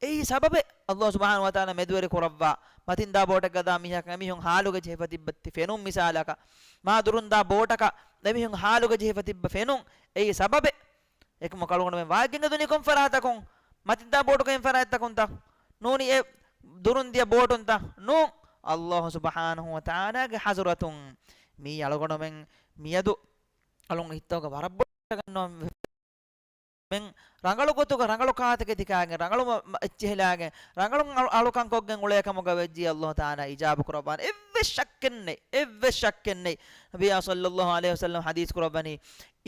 އެއީ ސަބަބެއް. ﷲ ސުބްޙާނަހޫ ވަތަޢާލާ މެދުވެރި ކުރައްވާ، މަތިންދާ ބޯޓެއްގަ ދާ މީހަކަށް އެމީހުން ހާލުގަ ޖެހިފަ ތިއްބަ ތި ފެނުން މިސާލަކަށް، މާ ދުރުން ދާ ބޯޓަކަށް އެމީހުން ހާލުގަ ޖެހިފަ ތިއްބަ ފެނުން، އެއީ ސަބަބެއް. އެކަމަކު އަޅުގަނޑުމެން ވާތްގަން އެދުނީ ކޮން ފަރާތަކުން؟ މަތިންދާ ބޯޓުގައި ފަރާތްތަކުންތަ؟ ނޫނީ އެ ދުރުން ދިޔަ ބޯޓުންތަ؟ ނޫން. ﷲ ސުބްޙާނަހޫ ވަތަޢާލާގެ ޙަޟްރަތުން. މީ އަޅުގަނޑުމެން މިއަދު އަޅުން ހިތަށް ވަރަށް ބޮޑަށް ގަންނަވަން މެން ރަނގަޅު ގޮތުގަ ރަނގަޅު ކާތަކެތި ކާގެން ރަނގަޅު މަ-، މަ-، އެއްޗެހިލާގެން ރަނގަޅު އަޅު-، އަޅުކަން ކޮށްގެން އުޅޭ ކަމުގަ ވެއްޖިއްޔާ ﷲ ތަޢާލާ އިޖާބަ ކުރައްވާނެ. އެއްވެސް ޝައްކެއް ނެތް. އެއްވެސް ޝައްކެއް ނެތް. ނަބިއްޔާ ޞައްލައްލާހު ޢަލައިހި ވަސައްލަމަ ޙަދީޘް ކުރައްވަނީ،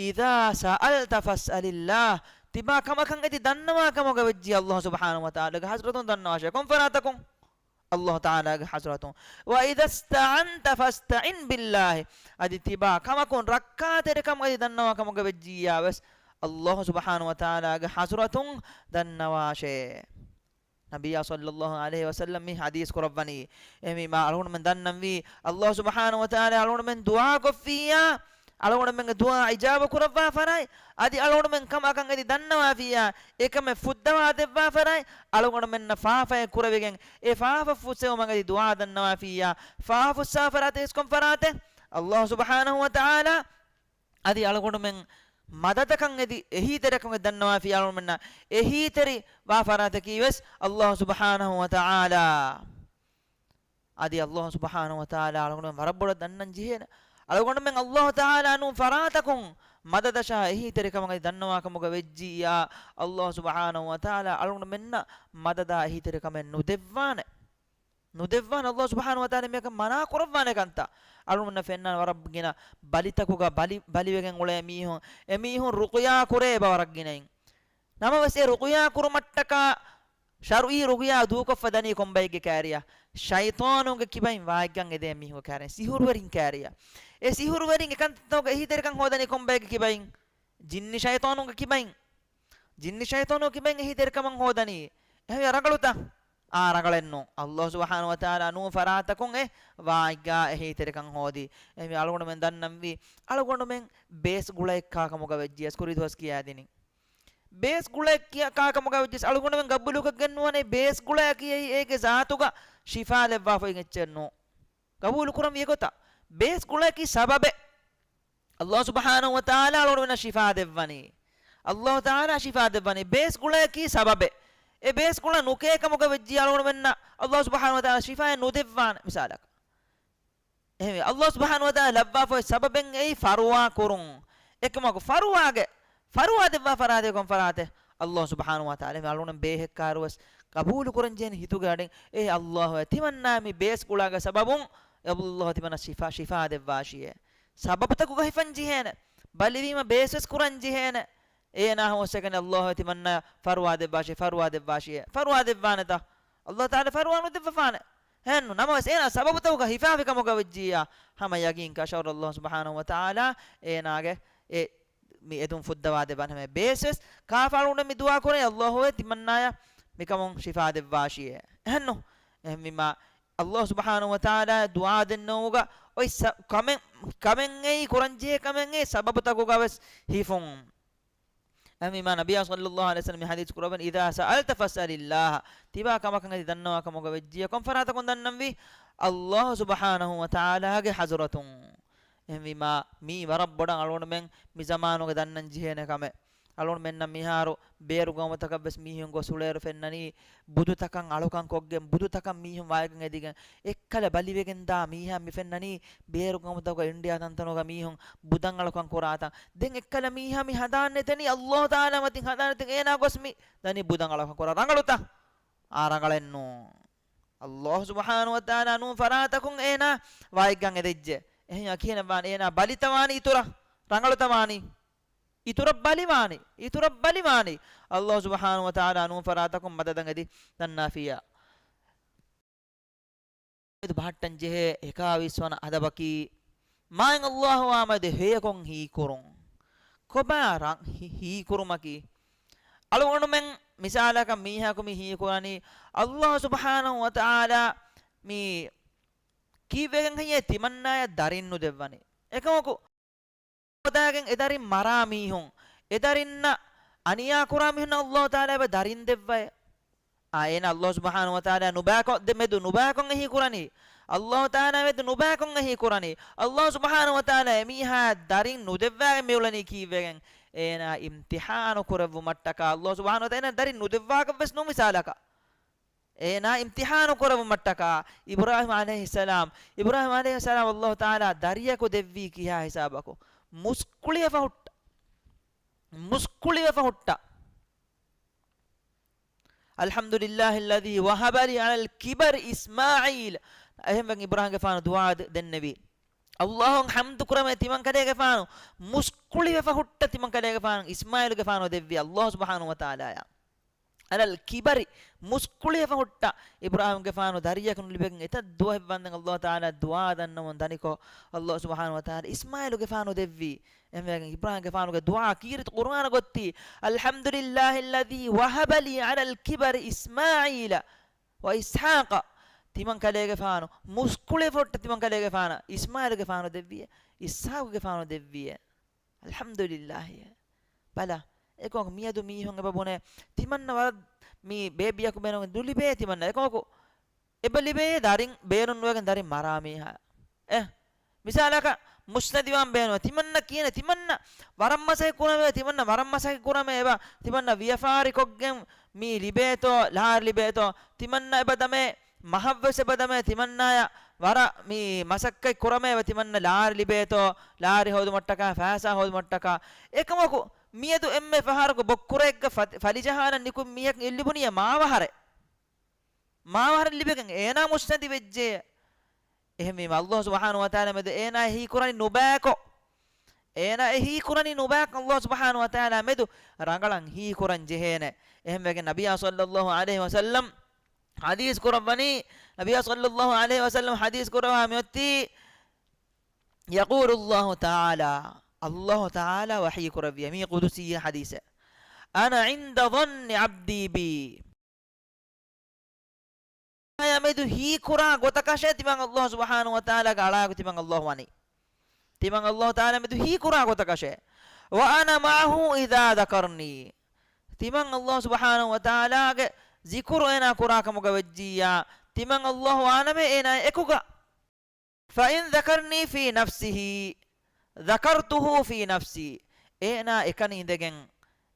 إذا سألت فاسأل الله. ތިބާ ކަމަކަށް އެދި ދަންނަވާ ކަމުގަ ވެއްޖިއްޔާ ﷲ ސުބްޙާނަހޫ ވަތަޢާލާގެ ޙަޟްރަތުން ދަންނަވާށޭ. ކޮން ފަރާތަކުން؟ ﷲ ތަޢާލާގެ ޙަޟްރަތުން. وإذا استعنت فاستعن بالله. އަދި ތިބާ ކަމަކުން ރައްކާތެރިކަމުގަ އެދި ދަންނަވާ ކަމުގަ ވެއްޖިއްޔާ ވެސް ﷲ ސުބްޙާނަހޫ ވަތަޢާލާގެ ޙަޟްރަތުން ދަންނަވާށޭ. ނަބިއްޔާ ޞައްލައްލާހު ޢަލައިހި ވަސައްލަމް މި ޙަދީޘް ކުރައްވަނީ. އެހެންވީމާ އަޅުގަނޑުމެން ދަންނަންވީ، ﷲ ސުބްޙާނަހޫ ވަތަޢާލާ އަޅުގަނޑުމެން ދުޢާ ކޮށްފިއްޔާ، އަޅުގަނޑުމެންގެ ދުޢާ އިޖާބަ ކުރައްވާ ފަރާތް، އަދި އަޅުގަނޑުމެން ކަމަކަށް އެދި ދަންނަވާފިއްޔާ، އެކަމެއް ފުއްދަވާ ދެއްވާ ފަރާތް، އަޅުގަނޑުމެންނަށް ފާފައެއް ކުރެވިގެން، އެ ފާފަ ފުއްސެވުމަށް އެދި ދުޢާ ދަންނަވާފިއްޔާ، ފާފަ ފުއްސާ ފަރާތެއް ކޮން ފަރާތެއް؟ ﷲ ސުބްޙާނަހޫ ވަތަޢާލާ. އަދި އަޅުގަނޑުމެން މަދަދަކަށް އެދި އެހީތެރިކަމެއް ދަންނަވާފިއްޔާ އަޅުގަނޑުމެންނަށް އެހީތެރިވާ ފަރާތަކީ ވެސް ﷲ ސުބްޙާނަހޫ ވަތަޢާލާ. އަދި ﷲ ސުބްޙާނަހޫ ވަތަޢާލާ އަޅުގަނޑުމެން ވަރަށް ބޮޑަށް ދަންނަން ޖެހޭނެ. އަޅުގަނޑުމެން ﷲ ތަޢާލާ ނޫން ފަރާތަކުން މަދަދަށާ އެހީތެރިކަމަށް އެދި ދަންނަވާ ކަމުގަ ވެއްޖިއްޔާ، ﷲ ސުބްޙާނަހޫ ވަތަޢާލާ އަޅުގަނޑުމެންނަށް މަދަދާ އެހީތެރިކަމެއް ނުދެއްވާނެ. ނުދެއްވާނެ. ﷲ ސުބްޙާނަހޫ ވަތަޢާލާ މިއަކަށް މަނާ ކުރައްވާނެ ކަންތައް. އަޅުގަނޑަށް ފެންނާނެ ވަރަށް ގިނަ ބަލިތަކުގަ ބަލި، ބަލިވެގެން އުޅޭ މީހުން، އެ މީހުން ރުޤުޔާ ކުރޭ އެބަ ވަރަށް ގިނައިން. ނަމަވެސް އެ ރުޤުޔާ ކުރުމަށްޓަކާ ޝަރުޢީ ރުޤުޔާ ދޫކޮށްފަ ދަނީ ކޮންބައެއްގެ ކާރިޔަށް؟ ޝައިޠާނުންގެ ކިބައިން ވާތްގަން އެދޭ މީހުންގެ ކާރިޔަށް، ސިހުރުވެރިން ކާރިޔަށް. އެ ސިހުރުވެރިން އެކަންތައްތަކުގެ އެހީތެރިކަން ހޯދަނީ ކޮންބައެއްގެ ކިބައިން؟ ޖިންނި ޝައިޠާނުންގެ ކިބައިން. ޖިންނި ޝައިޠާނު ކިބައިން އެހީތެރިކަމަށް ހޯދަނީ. އެހެން ރަނގަޅުތަ؟ އާ، ރަނގަޅެއްނޫން. ﷲ ސުބްޙާނަހޫ ވަތަޢާލާ ނޫން ފަރާތަކުން އެ ވާތްގާ އެހީތެރިކަން ހޯދީ. އެހެން އަޅުގަނޑުމެން ދަންނަންވީ، އަޅުގަނޑުމެން ބޭސް ގުޅައެއް ކާކަމުގަ ވެއްޖިޔަސް ކުރީ ދުވަސް ކިޔާދިނީ. ބޭސް ގުޅައެއް ކިޔާ-، ކާކަމުގަ ވެއްޖިޔަސް އަޅުގަނޑުމެން ގަބޫލުކޮށްގެން ނުވާނެ ބޭސް ގުޅައަކީ އެއީ އޭގެ ޒާތުގަ ޝިފާ ލެއްވާފައި އެއްޗެއް ނޫން. ގަބޫލު ކުރަން ވި އެގޮތަށް. ބޭސް ގުޅައަކީ ސަބަބެއް. އައްލާހު ސުބްޙާނަހު ވަތަޢާލާ އަޅުގަނޑުމެންނަށް ޝިފާ ދެއްވަނީ. އައްލާހު ތަޢާލާ ޝިފާ ދެއްވަނީ. ބޭސް ގުޅައަކީ ސަބަބެއް. އެ ބޭސް ގުޅަ ނުކޭ ކަމުގަ ވެއްޖިއްޔާ އަޅުގަނޑުމެންނަށް އައްލާހު ސުބްޙާނަހު ވަތަޢާލާ ޝިފާއެއް ނުދެއްވާނެ މިސާލަކަށް. އެހެންވެ، އައްލާހު ސުބްޙާނަހު ވަތަޢާލާ ލައްވާފައި ސަބަބެއް އެއީ ފަރުވާ ކުރުން. އެކަމަކު ފަރުވާގެ، ފަރުވާ ދެއްވާ ފަރާތެއް ކޮން ފަރާތެއް؟ އައްލާހު ސުބްޙާނަހު ވަތަޢާލާ އަޅުގަނޑު ބޭހެއްކާރުވެސް ގަބޫލު ކުރަން ޖެހޭނެ ހިތުގެ އަޑިން. އޭ އައްލާހު ތިމަންނާ މި ބޭސް ގުޅާގެ ސަބަބުން އައްލާހު ތިމަންނަ ޝިފާ، ޝިފާ ދެއްވާށިއޭ. ސަބަބުތަކުގަ ހިފަން ޖެހޭނެ. ބަލިވީމަ ބޭސްވެސް ކުރަން ޖެހޭނެ. އޭނާ ހުސްއެކަނި އައްލާހު ތިމަންނަ ފަރުވާ ދެއްވާށި، ފަރުވާ ދެއްވާށި، ފަރުވާ ދެއްވާނެތަ؟ އައްލާހު ތަޢާލާ ފަރުވާ ނުދެއްވަފާނެ. ހެންނު ނަމަވެސް އޭނާ ސަބަބުތަކުގަ ހިފާފި ކަމުގަ ވެއްޖިއްޔާ ހަމަ ޔަގީން ކަށަވަރު އައްލާހު ސުބްޙާނަހު ވަތަޢާލާ އޭނާގެ އެ މި އެދުން ފުއްދަވާ ދެއްވާނެ. ހަމަ ބޭސްވެސް ކާފަ އަޅުގަނޑު މި ދުޢާ ކުރޭ އައްލާހު ތިމަންނާޔަށް މިކަމުން ޝިފާ ދެއްވާށިއޭ. އެހެންނު؟ އެހެންވީމާ އައްލާހު ސުބްޙާނަހު ވަތަޢާލާ ދުޢާ ދެންނެވުމުގަ އޮތް ސަ-، ކަމެއް، ކަމެއް އެއީ ކުރަންޖެހޭ ކަމެއް އެއީ ސަބަބުތަކުގަ ވެސް ހިފުން. އެހެންވީމާ ނަބިއްޔާ ޞައްލައްލާހު ޢަލައިހި ވަސައްލަމް މި ޙަދީޘް ކުރައްވަނީ، إذا سألت فاسأل الله. ތިބާ ކަމަކަށް އެދި ދަންނަވާ ކަމުގަ ވެއްޖިއްޔާ ކޮން ފަރާތަކުން ދަންނަންވީ؟ އައްލާހު ސުބްޙާނަހު ވަތަޢާލާގެ ޙަޟްރަތުން. އެހެންވީމާ މީ ވަރަށް ބޮޑަށް އަޅުގަނޑުމެން މި ޒަމާނުގަ ދަންނަން ޖެހޭނެ ކަމެއް. އަޅުގަނޑުމެންނަށް މިހާރު ބޭރު ގައުމުތަކަށް ވެސް މީހުން ގޮސް އުޅޭއިރު ފެންނަނީ ބުދުތަކަށް އަޅުކަން ކޮށްގެން، ބުދުތަކަށް މީހުން ވައިގެން އެދިގެން، އެއްކަލަ ބަލިވެގެން ދާ މީހާ މި ފެންނަނީ ބޭރު ގައުމުތަކުގަ އިންޑިއާ ތަންތަނުގަ މީހުން ބުދަށް އަޅުކަން ކުރާތަން. ދެން އެއްކަލަ މީހާ މި ހަނދާން ނެތެނީ އައްލާހު ތަޢާލާ މަތިން ހަނދާން ނެތިން އޭނާ ގޮސް މި ދަނީ ބުދަށް އަޅުކަން ކުރާ ރަނގަޅުތަ؟ އާ ރަނގަޅެއްނޫން. އައްލާހު ސުބްޙާނަހު ވަތަޢާލާ ނޫން ފަރާތަކުން އޭނާ ވައިގަން އެދެއްޖެ. އެހެން އަކިހެނެއް ވާނީ އޭނާ ބަލިތަ ވާނީ އިތުރަށް؟ ރަނގަޅުތަ ވާނީ؟ އިތުރަށް ބަލި ވާނީ. އިތުރަށް ބަލި ވާނީ. އައްލާހު ސުބްޙާނަހު ވަތަޢާލާ ނޫން ފަރާތަކުން މަދަދަށް އެދި ދަންނާފިއްޔާ. އެދު ބަހައްޓަން ޖެހޭ އެކާވީސް ވަނަ އަދަބަކީ، މާތް އައްލާހުއާ މެދު ހެޔޮކޮށް ހީކުރުން. ކޮބާ ރަން-، ހި-، ހީކުރުމަކީ؟ އަޅުގަނޑުމެން މިސާލަކަށް މީހަކު މި ހީކުރަނީ، އައްލާހު ސުބްޙާނަހު ވަތަޢާލާ މި ކީއްވެގެން ހެއްޔޭ ތިމަންނާޔަށް ދަރިން ނުދެއްވަނީ؟ އެކަމަކު ހޯދާގެން އެ ދަރިން މަރާ މީހުން، އެ ދަރިންނަށް އަނިޔާ ކުރާ މީހުންނަށް އައްލާހު ތަޢާލާ އެބަ ދަރިން ދެއްވައޭ. އާ، އޭނަ އައްލާހު ސުބްޙާނަހު ވަތަޢާލާ ނުބައިކޮށް ދެ-، މެދު ނުބައިކޮށް އެހީ ކުރަނީ. އައްލާހު ތަޢާލާ މެދު ނުބައިކޮށް އެހީ ކުރަނީ. އައްލާހު ސުބްޙާނަހު ވަތަޢާލާ އެމީހާ ދަރިން ނުދެއްވާގެން މިއުޅެނީ ކީއްވެގެން؟ އޭނާ އިމްތިޙާނު ކުރެއްވުމަށްޓަކާ. އައްލާހު ސުބްޙާނަހު ވަތަޢާލާ އޭނަ ދަރިން ނުދެއްވާކަށް ވެސް ނޫން މިސާލަކަށް. އޭނާ އިމްތިޙާނު ކުރެއްވުމަށްޓަކާ އިބްރާހީމް ޢަލައިހިއްސަލާމް، އިބްރާހީމް ޢަލައިހިއްސަލާމް އައްލާހު ތަޢާލާ ދަރިޔަކު ދެއްވީ ކިހާ ހިސާބަކު؟ މުސްކުޅިވެފަ ހުއްޓަ. މުސްކުޅިވެފަ ހުއްޓަ. الحمد لله الذي وهب لي على الكبر إسماعيل. އެހެންވެގެން އިބްރާހީމްގެފާނު ދުޢާ ދެ-، ދެންނެވީ. އައްލާހު ޙަމްދު ކުރަމޭ ތިމަން ކަލޭގެފާނު މުސްކުޅިވެފަ ހުއްޓަ ތިމަން ކަލޭގެފާނު އިސްމާޢީލުގެފާނު ދެއްވީ އައްލާހު ސުބްޙާނަހު ވަތަޢާލާޔާ. على الكبر، މުސްކުޅިވެފަ ހުއްޓަ އިބްރާހީމްގެފާނު ދަރިޔަކު ނުލިބެގެން އެތައް ދުވަހެއް ވަންދެން އައްލާހު ތަޢާލާ ދުޢާ ދަންނަވަން ދަނިކޮށް، އައްލާހު ސުބްޙާނަހު ވަތަޢާލާ އިސްމާޢީލުގެފާނު ދެއްވީ. އެހެންވެގެން އިބްރާހީމްގެފާނުގެ ދުޢާ ކީރިތި ޤުރުއާނަށް ގޮއްތީ، الحمد لله الذي وهب لي على الكبر إسماعيل وإسحاق. ތިމަން ކަލޭގެފާނު މުސްކުޅިވެފަ ހުއްޓަ ތިމަން ކަލޭގެފާނަށް އިސްމާޢީލުގެފާނު ދެއްވިޔޭ، އިސްޙާޤުގެފާނު ދެއްވިޔޭ. އަލްޙަމްދުލިއްލާހި. ބަލަ، އެކަމަކު މިއަދު މީހުން އެބަ ބުނޭ، ތިމަންނަ ވަރަށް މި ބޭބެއަކު ބޭނުން ނުލިބޭ ތިމަންނަ. އެކަމަކު އެބަ ލިބޭ ދަރިން ބޭނުން ނުވެގެން ދަރިން މަރާ މީހާ. އެ، މިސާލަކަށް މުސްނަދިވާން ބޭނުން ތިމަންނަ ކިޔޭނެ، ތިމަންނަ ވަރަށް މަސައްކަތް ކުރަމޭ، ތިމަންނަ ވަރަށް މަސައްކަތް ކުރަމޭ އެބަ، ތިމަންނަ ވިޔަފާރި ކޮށްގެން މި ލިބޭތޯ، ލާރި ލިބޭތޯ، ތިމަންނަ އެބަ ދަމޭ މަހަށްވެސް އެބަ ދަމޭ ތިމަންނާޔަށް ވަރަށް މި މަސައްކަތް ކުރަމޭ އެބަ ތިމަންނަ ލާރި ލިބޭތޯ، ލާރި ހޯދުމަށްޓަކާ، ފައިސާ ހޯދުމަށްޓަކާ. އެކަމަކު މިއަދު އެންމެ ފަހަރަކު ބޮއްކުރެއްގަ ފަ-، ފަލިޖަހާލަން ނިކުތް މީހަކު އެއްލިބުނީ މާވަހަރެއް. މާވަހަރެއް ލިބިގެން އޭނާ މުސްނަދި ވެއްޖެ. އެހެންވީމަ އައްލާހު ސުބްޙާނަހު ވަތަޢާލާ މެދު އޭނާ އެހީ ކުރަނީ ނުބައިކޮށް. އޭނާ އެހީ ކުރަނީ ނުބައިކޮށް އައްލާހު ސުބްޙާނަހު ވަތަޢާލާ މެދު ރަނގަޅަށް ހީ ކުރަން ޖެހޭނެ. އެހެންވެގެން ނަބިއްޔާ ޞައްލައްލާހު ޢަލައިހި ވަސައްލަމް ޙަދީޘް ކުރައްވަނީ، ނަބިއްޔާ ޞައްލައްލާހު ޢަލައިހި ވަސައްލަމް ޙަދީޘް ކުރައްވާ މިއޮތީ، يقول الله تعالى، އައްލާހު ތަޢާލާ ވަޙީ ކުރެއްވިޔޭ، މީ ޤުދުސީ ޙަދީޘެއް. أنا عند ظن عبدي بي. އާޔާ މެދު ހީކުރާ ގޮތަކަށޭ ތިމަން އައްލާހު ސުބްޙާނަހު ވަތަޢާލާގެ އަޅާގަ ތިމަން އައްލާހު ވަނީ. ތިމަން އައްލާހު ތަޢާލާ މެދު ހީކުރާ ގޮތަކަށޭ. وأنا معه إذا ذكرني. ތިމަން އައްލާހު ސުބްޙާނަހު ވަތަޢާލާގެ ޒިކުރު އޭނާ ކުރާ ކަމުގަ ވެއްޖިއްޔާ، ތިމަން އައްލާހު ވާނަމޭ އޭނާ އެކުގަ. فإن ذكرني في نفسه ذكرته في نفسي. އޭނާ އެކަނި އިނދެގެން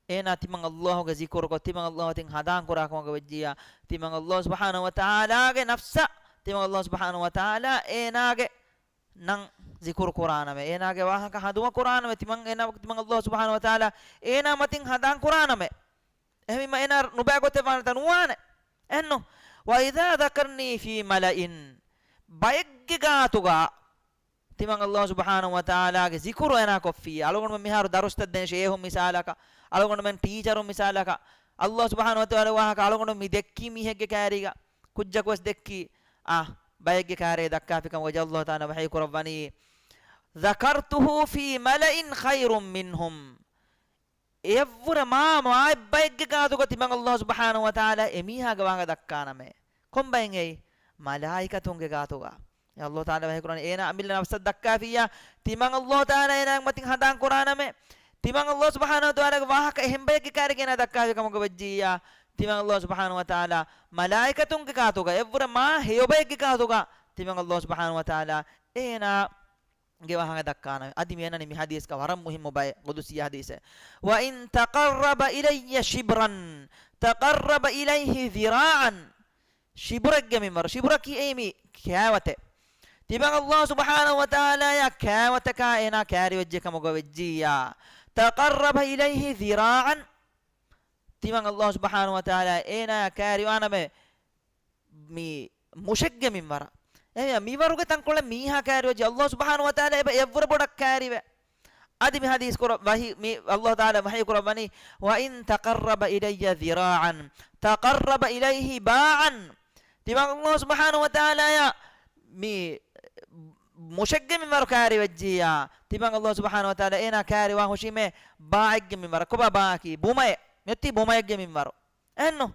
އޭނާ ތިމަން ﷲ ގެ ޒިކުރުކޮށް، ތިމަން ﷲ އަށް ހަނދާން ކުރާ ކަމުގަ ވެއްޖިއްޔާ، ތިމަން ﷲ ސުބްޙާނަހޫ ވަތަޢާލާގެ ނަފްސަށް، ތިމަން ﷲ ސުބްޙާނަހޫ ވަތަޢާލާ އޭނާގެ ނަން ޒިކުރު ކުރާނަމޭ، އޭނާގެ ވާހަކަ ހަނދުމަ ކުރާނަމޭ، ތިމަން އޭނާ، ތިމަން ﷲ ސުބްޙާނަހޫ ވަތަޢާލާ އޭނާ މަތިން ހަނދާން ކުރާނަމޭ. އެހެންވީމަ އޭނާ ނުބައި ގޮތެއް ވާނެތަ؟ ނުވާނެ. އެހެންނު؟ وإذا ذكرني في ملأ، ބައެއްގެ ގާތުގަ ތިމަން ﷲ ސުބްޙާނަހޫ ވަތަޢާލާގެ ޒިކުރު އޭނާ ކޮށްފިއްޔާ، އަޅުގަނޑުމެން މިހާރު ދަރުސްތައް ދޭ ޝޭހުން މިސާލަކަށް، އަޅުގަނޑުމެން ޓީޗަރުން މިސާލަކަށް، ﷲ ސުބްޙާނަހޫ ވަތަޢާލާގެ ވާހަކަ އަޅުގަނޑު މި ދެއްކީ މީހެއްގެ ކާރީގަ، ކުއްޖަކުވެސް ދެއްކީ، އާ، ބައެއްގެ ކާރޭ ދައްކާފިކަމުގަ ﷲ ތަޢާލާ ވަޙީ ކުރައްވަނީ، ذكرته في ملأ خير منهم. އެއަށްވުރެ މާ މާތް ބައެއްގެ ގާތުގަ ތިމަން ﷲ ސުބްޙާނަހޫ ވަތަޢާލާ އެމީހާގެ ވާހަކަ ދައްކާނަމޭ. ކޮން ބައެއް އެއީ؟ މަލާއިކަތުންގެ ގާތުގަ. އެ ﷲ ތަޢާލާ ވަޙީ ކުރަނީ އޭނާ އަމިއްލަ ނަފްސަށް ދައްކާފިއްޔާ، ތިމަން ﷲ ތަޢާލާ އޭނާގެ މަތިން ހަނދާން ކުރާނަމޭ. ތިމަން ﷲ ސުބްޙާނަހޫ ވަތަޢާލާގެ ވާހަކަ އެހެން ބައެއްގެ ކާރިގަ އޭނާ ދައްކާފި ކަމުގަ ވެއްޖިއްޔާ، ތިމަން ﷲ ސުބްޙާނަހޫ ވަތަޢާލާ މަލާއިކަތުންގެ ގާތުގަ، އެއަށްވުރެ މާ ހެޔޮ ބައެއްގެ ގާތުގަ ތިމަން ﷲ ސުބްޙާނަހޫ ވަތަޢާލާ އޭނާ ގެ ވާހަކަ ދައްކާނަމޭ. އަދި މި އަންނަނީ މި ޙަދީޘްގަ ވަރަށް މުހިއްމު ބައެއް، ޤުދުސީ ޙަދީޘެއް. وإن تقرب إلي شبرا تقربت إليه ذراعا. ޝިބުރެއްގެ މިންވަރު، ޝިބުރަކީ އެއީ މި ކާވަތެއް. ތިމަން ﷲ ސުބްޙާނަހޫ ވަތަޢާލާއާ ކާވަތަކާ އޭނާ ކާރިވެއްޖެ ކަމުގަ ވެއްޖިއްޔާ، تقربت إليه ذراعا، ތިމަން ﷲ ސުބްޙާނަހޫ ވަތަޢާލާ އޭނާއާ ކާރިވާނަމޭ މި މުށެއްގެ މިންވަރަށް. އެހެންވެ، މިވަރުގެ ތަންކޮޅެއް މީހާ ކާރިވެއްޖެ، ﷲ ސުބްޙާނަހޫ ވަތަޢާލާ އެބަ އެއަށްވުރެ ބޮޑަށް ކާރިވޭ. އަދި މި ޙަދީޘް ކުރަ، ވަޙީ، މި ﷲ ތަޢާލާ ވަޙީ ކުރައްވަނީ، وإن تقرب إلي ذراعا تقربت إليه باعا. ތިމަން ﷲ ސުބްޙާނަހޫ ވަތަޢާލާއާ މި މުށެއްގެ މިންވަރު ކާރިވެއްޖިއްޔާ، ތިމަން ﷲ ސުބްޙާނަހޫ ވަތަޢާލާ އޭނާ ކާރިވާން ހުށީމޭ ބާޢެއްގެ މިންވަރަށް. ކޮބާ ބާއަކީ؟ ބުމައެއް. މިއޮތީ ބުމައެއްގެ މިންވަރު. އެހެންނު؟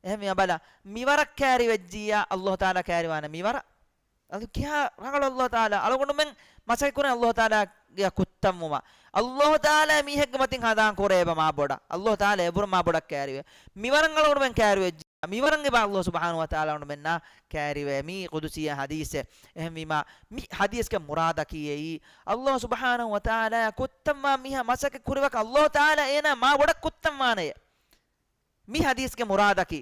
އެހެންވީމަ ބަލަ، މިވަރަށް ކާރިވެއްޖިއްޔާ، ﷲ ތަޢާލާ ކާރިވާނެ މިވަރަށް. އަދި ކިހާ ރަނގަޅު ﷲ ތަޢާލާ، އަޅުގަނޑުމެން މަސައްކަތް ކުރަން ﷲ ތަޢާލާގެ ކުއްތަންވުމަށް. ﷲ ތަޢާލާ މީހެއްގެ މަތިން ހަނދާން ކުރޭ އެބަ މާ ބޮޑަށް. ﷲ ތަޢާލާ އެއަށްވުރެ މާ ބޮޑަށް ކާރިވޭ. މިވަރަށް އަޅުގަނޑުމެން ކާރިވެއްޖެ. މިވަރަށް އެބަ ﷲ ސުބްޙާނަހޫ ވަތަޢާލާ އަޅުގަނޑުމެންނާ ކާރިވޭ. މީ ޤުދުސީ ޙަދީޘެއް. އެހެންވީމަ، މި ޙަދީޘްގެ މުރާދަކީ އެއީ، ﷲ ސުބްޙާނަހޫ ވަތަޢާލާ ކުއްތަންވާ މީހާ މަސައްކަތް ކުރިވަކަށް ﷲ ތަޢާލާ އޭނާ މާ ބޮޑަށް ކުއްތަންވާނެޔޭ. މި ޙަދީޘްގެ މުރާދަކީ،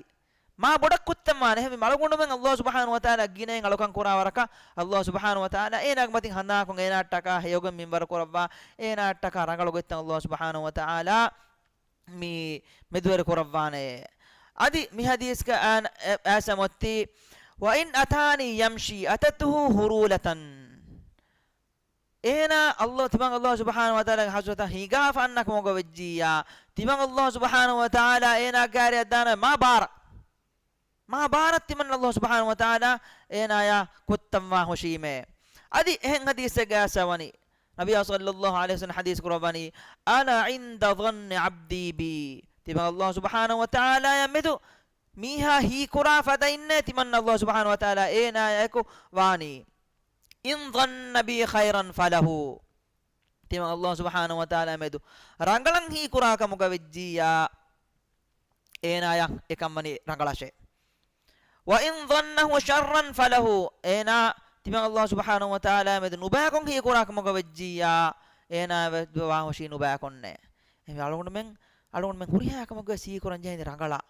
މާ ބޮޑަށް ކުއްތަންވާނެ. އެހެންވީމަ އަޅުގަނޑުމެން ﷲ ސުބްޙާނަހޫ ވަތަޢާލާ ގިނައިން އަޅުކަން ކުރާ ވަރަކަށް، ﷲ ސުބްޙާނަހޫ ވަތަޢާލާ އޭނާގެ މަތިން ހަނދާންކޮށް، އޭނާއަށްޓަކާ ހެޔޮގޮތް މިންވަރު ކުރައްވާ، އޭނާއަށްޓަކާ ރަނގަޅު ގޮތްތައް ﷲ ސުބްޙާނަހޫ ވަތަޢާލާ މި މެދުވެރި ކުރައްވާނެ. އަދި މި ޙަދީޘްގަ އާ، އެ، އާސަ މޮއްތީ، وإن أتاني يمشي أتيته هرولة. އޭނާ ﷲ، ތިމަން ﷲ ސުބްޙާނަހޫ ވަތަޢާލާގެ ޙަޟްރަތަށް ހިނގާފަ އަންނަ ކަމުގަ ވެއްޖިއްޔާ، ތިމަން ﷲ ސުބްޙާނަހޫ ވަތަޢާލާ އޭނާ ކާރިއަށް ދާނެ މާ ބާރަށް. މާ ބާރަށް ތިމަން ﷲ ސުބްޙާނަހޫ ވަތަޢާލާ އޭނާޔާ ކުއްތަންވާ ހުށީމޭ. އަދި އެހެން ޙަދީޘެއްގަ އާސަ ވަނީ، ނަބިއްޔާ ޞައްލައްލާހު ޢަލައިހި ވަސައްލަމަ ޙަދީޘް ކުރައްވަނީ، أنا عند ظن عبدي بي. ތިމަން ﷲ ސުބްޙާނަހޫ ވަތަޢާލާޔާ މެދު މީހާ ހީކުރާ ފަދައިންނޭ ތިމަން ﷲ ސުބްޙާނަހޫ ވަތަޢާލާ އޭނާޔާ އެކު ވާނީ. إن ظن بي خيرا فله. ތިމަން ﷲ ސުބްޙާނަހޫ ވަތަޢާލާ މެދު ރަނގަޅަށް ހީކުރާ ކަމުގަ ވެއްޖިއްޔާ، އޭނާޔަށް އެކަން ވަނީ ރަނގަޅަށޭ. وإن ظنه شرا فله. އޭނާ ތިމަން ﷲ ސުބްޙާނަހޫ ވަތަޢާލާ މެދު ނުބައިކޮށް ހީކުރާ ކަމުގަ ވެއްޖިއްޔާ، އޭނާ ވެ-، ވާ ހުށީ ނުބައިކޮށްނޭ. އެހެންވެ އަޅުގަނޑުމެން، އަޅުގަނޑުމެން ހުރިހާ ކަމަކުވެސް ހީކުރަން ޖެހެނީ ރަނގަޅަށް.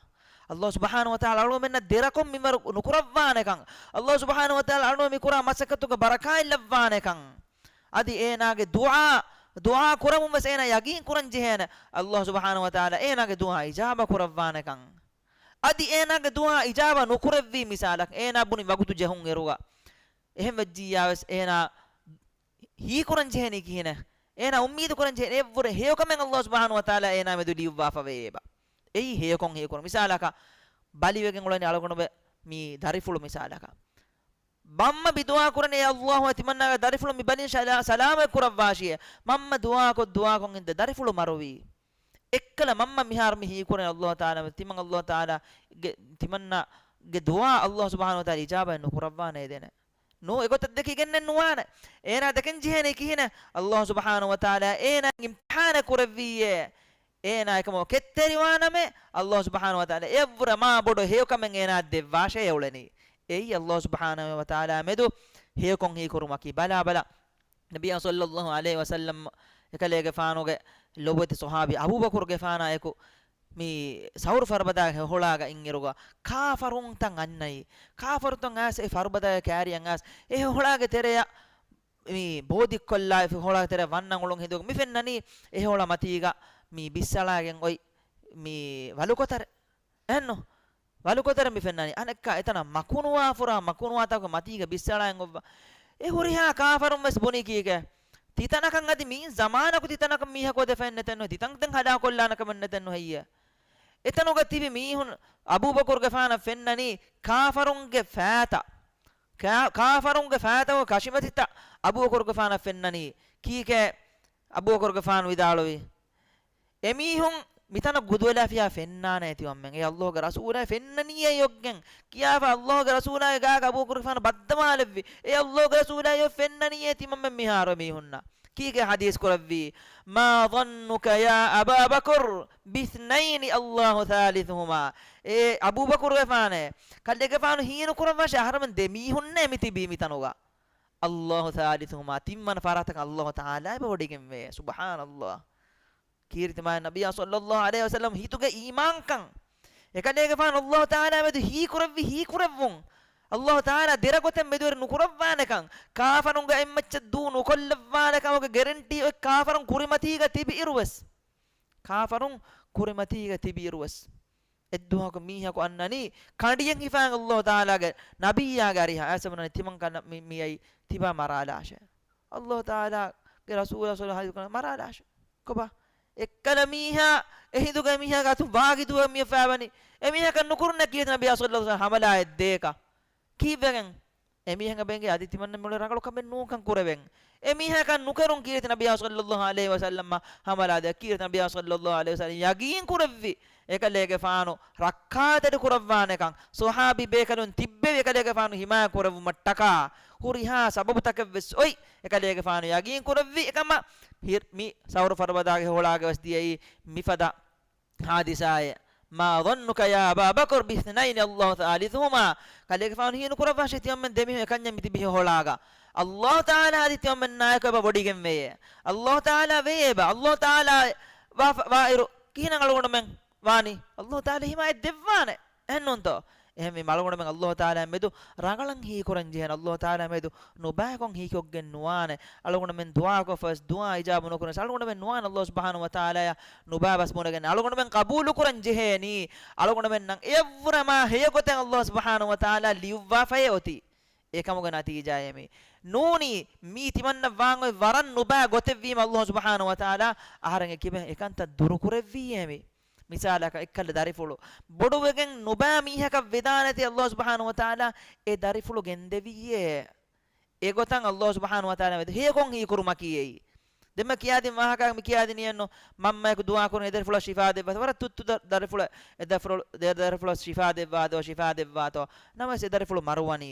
ﷲ ސުބްޙާނަހޫ ވަތަޢާލާ އަޅުގަނޑުމެންނަށް ދެރަކޮށް މިންވަރު ނުކުރައްވާނެކަން، ﷲ ސުބްޙާނަހޫ ވަތަޢާލާ އަޅުގަނޑުމެން މި ކުރާ މަސައްކަތުގެ ބަރަކާތް ލައްވާނެކަން. އަދި އޭނާގެ ދުޢާ، ދުޢާ ކުރަމުން ވެސް އޭނާ ޔަގީން ކުރަން ޖެހޭނެ، ﷲ ސުބްޙާނަހޫ ވަތަޢާލާ އޭނާގެ ދުޢާ އިޖާބަ ކުރައްވާނެކަން. އަދި އޭނާގެ ދުޢާ އިޖާބަ ނުކުރެއްވީ މިސާލަކަށް، އޭނާ ބުނި ވަގުތު ޖެހުން އިރުގަ އެހެން ވެއްޖިއްޔާ ވެސް އޭނާ ހީކުރަން ޖެހެނީ ކިހިނެއް؟ އޭނާ އުއްމީދު ކުރަން ޖެހެނީ އެއަށްވުރެ ހެޔޮ ކަމެއް ﷲ ސުބްޙާނަހޫ ވަތަޢާލާ އޭނާ މެދު ލިޔުއްވާފަވޭ އެބަ. އެއީ ހެޔޮކޮށް ހީކުރުން. މިސާލަކަށް ބަލިވެގެން އުޅެނީ އަޅުގަނޑުމެ މި ދަރިފުޅު މިސާލަކަށް. މަންމަ މި ދުޢާ ކުރަނީ، އޭ ﷲ، ތިމަންނާގެ ދަރިފުޅު މި ބަލިން ސަލާ-، ސަލާމަތް ކުރައްވާށިއޭ. މަންމަ ދުޢާކޮށް، ދުޢާކޮށް އިންދެ ދަރިފުޅު މަރުވީ. އެއްކަލަ މަންމަ މިހާރު މި ހީކުރަނީ ﷲ ތަޢާލާ، ތިމަން ﷲ ތަޢާލާގެ، ތިމަންނާގެ ދުޢާ ﷲ ސުބްޙާނަހޫ ވަތަޢާލާ އިޖާބަތް ނުކުރައްވާނެ ދެނެ. ނޫ، އެގޮތަށް ދެކިގެންނެއް ނުވާނެ. އޭނާ ދެކެން ޖެހޭނީ ކިހިނެއް؟ ﷲ ސުބްޙާނަހޫ ވަތަޢާލާ އޭނާ އިމްތިޙާނެއް ކުރެއްވީއޭ. އޭނާ އެކަމަށް ކެތްތެރިވާނަމޭ، ﷲ ސުބްޙާނަހޫ ވަތަޢާލާ އެއަށްވުރެ މާ ބޮޑު ހެޔޮކަމެއް އޭނާ ދެއްވާށޭ އުޅެނީ. އެއީ ﷲ ސުބްޙާނަހޫ ވަތަޢާލާ މެދު ހެޔޮކޮން ހީކުރުމަކީ. ބަލާ ބަލާ، ނަބިއްޔާ ޞައްލައްލާހު ޢަލައިހި ވަސައްލަމް އެކަލޭގެފާނުގެ ލޮބުވެތި ޞަޙާބީ އަބޫބަކުރުގެފާނާ އެކު މި ސައުރު ފަރުބަދާގެ ހޮޅާގަ އިންއިރުގަ ކާފަރުންތައް އަންނައީ. ކާފަރުންތައް އައިސް އެ ފަރުބަދާގެ ކާރިއަށް އައިސް އެ ހޮޅާގެ ތެރެއަށް މި ބޯދިއްކޮށްލާ އެ ހޮޅާގެ ތެރެއަށް ވަންނަން އުޅުން ހިނދުގަ މި ފެންނަނީ އެ ހޮޅަށް މަތީގަ މި ބިއްސަޅާގެން އޮތް މި ވަލުކޮތަރެއް. އެހެންނު؟ ވަލުކޮތަރެއް މި ފެންނަނީ. އަނެއްކާ އެތަނަށް މަކުނުވާ ފުރާ މަކުނުވާތަކުގެ މަތީގަ ބިއްސަޅާގެން އޮއްވާ. އެ ހުރިހާ ކާފަރުން ވެސް ބުނީ ކީކޭ؟ ތިތަނަކަށް އަދި މިއިން ޒަމާނަކު ތިތަނަކަށް މީހަކު އެދެފައެއް ނެތެއްނު، ތިތަން ދެން ހަލާކޮށްލާނެ ކަމެއް ނެތެއްނު ހެއްޔޭ؟ އެތަނުގަ ތިބި މީހުން އަބޫބަކުރުގެފާނަށް ފެންނަނީ ކާފަރުންގެ ފައިތައް. ކާ-، ކާފަރުންގެ ފައިތަކުގެ ކަށިމަތިތައް އަބޫބަކުރުގެފާނަށް ފެންނަނީ. ކީކޭ އަބޫބަކުރުގެފާނު ވިދާޅުވީ؟ އެމީހުން މިތަނަށް ގުދުވެލާފިޔާ ފެންނާނެ ތިމަންމެން. އޭ އައްލާހުގެ ރަސޫލާ ފެންނަނީ އެއޮއްގެން ކިޔާފަ އައްލާހުގެ ރަސޫލާގެ ގާގަ އަބޫބަކުރުގެފާނު ބައްދަމާލެއްވި. އޭ އައްލާހުގެ ރަސޫލާ އެއޮށް ފެންނަނީ އޭ ތިމަންމެން މިހާރު އެމީހުންނަށް. ކީކޭ ޙަދީޘް ކުރެއްވީ؟ ما ظنك يا أبا بكر باثنين الله ثالثهما. އޭ އަބޫބަކުރުގެފާނޭ، ކަލޭގެފާނު ހީނުކުރައްވާށޭ އަހަރެމެން ދެމީހުންނޭ މިތިބީ މިތަނުގަ. الله ثالثهما، ތިންވަނަ ފަރާތަކަށް އައްލާހު ތަޢާލާ އެބަ ވޮޑިގެންވޭ. ސުބްޙާނައްލާހް. ކީރިތި މާތް ނަބިއްޔާ ޞައްލައްލާހު ޢަލައިހި ވަސައްލަމް ހިތުގެ އީމާންކަން. އެކަލޭގެފާނު އައްލާހު ތަޢާލާ މެދު ހީކުރެއްވި ހީކުރެއްވުން. އައްލާހު ތަޢާލާ ދެރަގޮތެއް މެދުވެރި ނުކުރައްވާނެކަން، ކާފަރުންގެ އެއްމައްޗަށް ދޫ ނުކޮށްލައްވާނެކަމުގެ ގެރެންޓީ އޮތް ކާފަރުން ކުރިމަތީގަ ތިބިއިރުވެސް. ކާފަރުން ކުރިމަތީގަ ތިބިއިރުވެސް. އެއްދުވަހަކު މީހަކު އަންނަނީ ކަނޑިއެއް ހިފާން އައްލާހު ތަޢާލާގެ ނަބިއްޔާގެ އަރިހަށް އައިސް ބުނަނީ ތިމަން ކަން މި-، މިއައީ ތިބާ މަރާލާށޭ. އައްލާހު ތަޢާލާގެ ރަސޫލާ ޞައްލައްލާހު ޢަލައިހި ވަސައްލަމް މަރާލާށޭ. ކޮބާ؟ އެއްކަލަ މީހާ އެހިނދުގަ މީހާގެ އަތުން ވާގިދުވަ މި ފާވަނީ. އެމީހަކަށް ނުކުރުންނެ ކީރިތި ނަބިއްޔާ ޞައްލައްލާހު ޢަލައިހި ވަސައްލަމް ހަމަލާއެއް ދޭކަށް. ކީއްވެގެން؟ އެމީހަކަށް ބެނގޭ އަދި ތިމަންނަ މިއުޅެނީ ރަނގަޅު ކަމެއް ނޫންކަން ކުރެވެން. އެމީހަކަށް ނުކެރުން ކީރިތި ނަބިއްޔާ ޞައްލައްލާހު ޢަލައިހި ވަސައްލަމަށް ހަމަލާ ދޭ. ކީރިތި ނަބިއްޔާ ޞައްލައްލާހު ޢަލައިހި ވަސައްލަމް ޔަގީން ކުރެއްވި އެކަލޭގެފާނު ރައްކާތެރި ކުރައްވާނެކަން. ޞަޙާބީ ބޭކަލުން ތިއްބެވި އެކަލޭގެފާނު ހިމާޔަތް ކުރެއްވުމަށްޓަކާ ހުރިހާ ސަބަބުތަކެއްވެސް އޮތް. އެކަލޭގެފާނު ޔަގީން ކުރެއްވި އެކަމަށް ހި-، މި ސައުރު ފަރުބަދާގެ ހޮޅާގަވެސް ދިޔައީ މިފަދަ ޙާދިސާއެއް. ما ظنك يا أبا بكر باثنين الله ثالثهما. ކަލޭގެފާނު ހީނުކުރައްވާށޭ ތިމަންމެން ދެމީހުން އެކަންޏެއް މިތިބި ހޮޅާގަ. އައްލާހު ތަޢާލާ އަދި ތިމަންމެންނާއެކު އެބަ ވޮޑިގެންވެޔޭ. އައްލާހު ތަޢާލާ ވެޔޭ އެބަ. އައްލާހު ތަޢާލާ ވާ-، ވާއިރު ކިހިނެއް އަޅުގަނޑުމެން ވާނީ؟ އައްލާހު ތަޢާލާ ހިމާޔަތް ދެއްވާނެ. އެހެންނޫންތޯ؟ އެހެންވީމަ އަޅުގަނޑުމެން އައްލާހު ތަޢާލާ މެދު ރަނގަޅަށް ހީކުރަން ޖެހޭނެ. އައްލާހު ތަޢާލާ މެދު ނުބައިކޮށް ހީކޮށްގެން ނުވާނެ. އަޅުގަނޑުމެން ދުޢާކޮށްފަވެސް ދުޢާ އިޖާބަ ނުކުރަން. އަޅުގަނޑުމެން ނުވާނެ އައްލާހު ސުބްޙާނަހު ވަތަޢާލާޔަށް ނުބައި ބަސް ބުނެގެން. އަޅުގަނޑުމެން ޤަބޫލުކުރަން ޖެހޭނީ. އަޅުގަނޑުމެންނަށް އެއަށްވުރެ މާ ހެޔޮ ގޮތެއް އައްލާހު ސުބްޙާނަހު ވަތަޢާލާ ލިޔުއްވާފައޭ އޮތީ. އެކަމުގެ ނަތީޖާއޭ މީ. ނޫނީ މީ ތިމަންނަށް ވާން އޮތް ވަރަށް ނުބައި ގޮތެއްވީމަ އައްލާހު ސުބްޙާނަހު ވަތަޢާލާ އަހަރެން އެކިބެން އެކަންތައް ދުރުކުރެއްވީއޭ މީ. މިސާލަކަށް އެއްކަލަ ދަރިފުޅު ބޮޑުވެގެން ނުބައި މީހަކަށް ވެދާނެތީ އައްލާހު ސުބްޙާނަހު ވަތަޢާލާ އެ ދަރިފުޅު ގެންދެވީއޭ. އެގޮތަށް އައްލާހު ސުބްޙާނަހު ވަތަޢާލާ މެދު ހެޔޮކޮން ހީކުރުމަކީ އެއީ. ދެން މި ކިޔާދިން ވާހަކަ މި ކިޔާދިނީއެއްނު، މަންމަޔަކު ދުޢާ ކުރިން އެ ދަރިފުޅަށް ޝިފާ ދެއްވާތޯ، ވަރަށް ތުއްތު ދަ-، ދަރިފުޅެއް، އެ ދަރިފުޅު، ދެ ދަރިފުޅަށް ޝިފާ ދެއްވާތޯ، ޝިފާ ދެއްވާތޯ. ނަމަވެސް އެ ދަރިފުޅު މަރުވަނީ.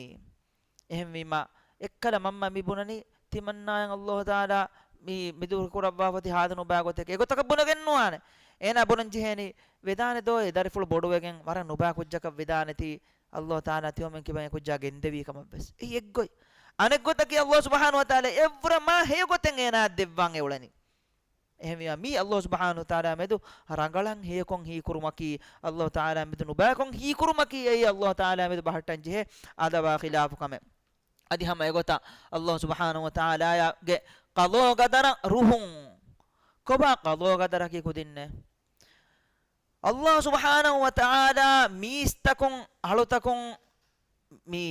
އެހެންވީމަ، އެއްކަލަ މަންމަ މި ބުނަނީ، ތިމަންނާއަށް އައްލާހު ތަޢާލާ މި، މި ދުރުކުރައްވާފަ އޮތީ ހާދަ ނުބައި ގޮތެކޭ. އެގޮތަކަށް ބުނެގެން ނުވާނެ. އޭނާ ބުނަން ޖެހޭނީ، ވެދާނެ ދޯ އެ ދަރިފުޅު ބޮޑުވެގެން ވަރަށް ނުބައި ކުއްޖަކަށް ވެދާނެތީ، އައްލާހު ތަޢާލާ ތިމަންމެން ކިބައިން އެ ކުއްޖާ ގެންދެވީ ކަމަށްވެސް. އެއީ އެއްގޮތް. އަނެއްގޮތަކީ އައްލާހު ސުބްޙާނަހު ވަތަޢާލާ އެއަށްވުރެ މާ ހެޔޮ ގޮތެއް އޭނާއަށް ދެއްވާން އެއުޅެނީ. އެހެންވީމަ މީ އައްލާހު ސުބްޙާނަހު ވަތަޢާލާ މެދު ރަނގަޅަށް ހެޔޮކޮން ހީކުރުމަކީ، އައްލާހު ތަޢާލާ މެދު ނުބައިކޮން ހީކުރުމަކީ އެއީ އައްލާހު ތަޢާލާ މެދު ބަހައްޓަން ޖެހޭ އަދަބާ ޚިލާފު ކަމެއް. އަދި ހަމަ އެގޮތަށް އައްލާހު ސުބްޙާނަހު ވަތަޢާލާގެ ޤަޟާ ޤަދަރަށް ރުހުން. ކޮބާ ޤަޟާ ޤަދަރަކީ ކުދިންނޭ؟ އައްލާހު ސުބްޙާނަހު ވަތަޢާލާ މީސްތަކުން އަޅުތަކުން މި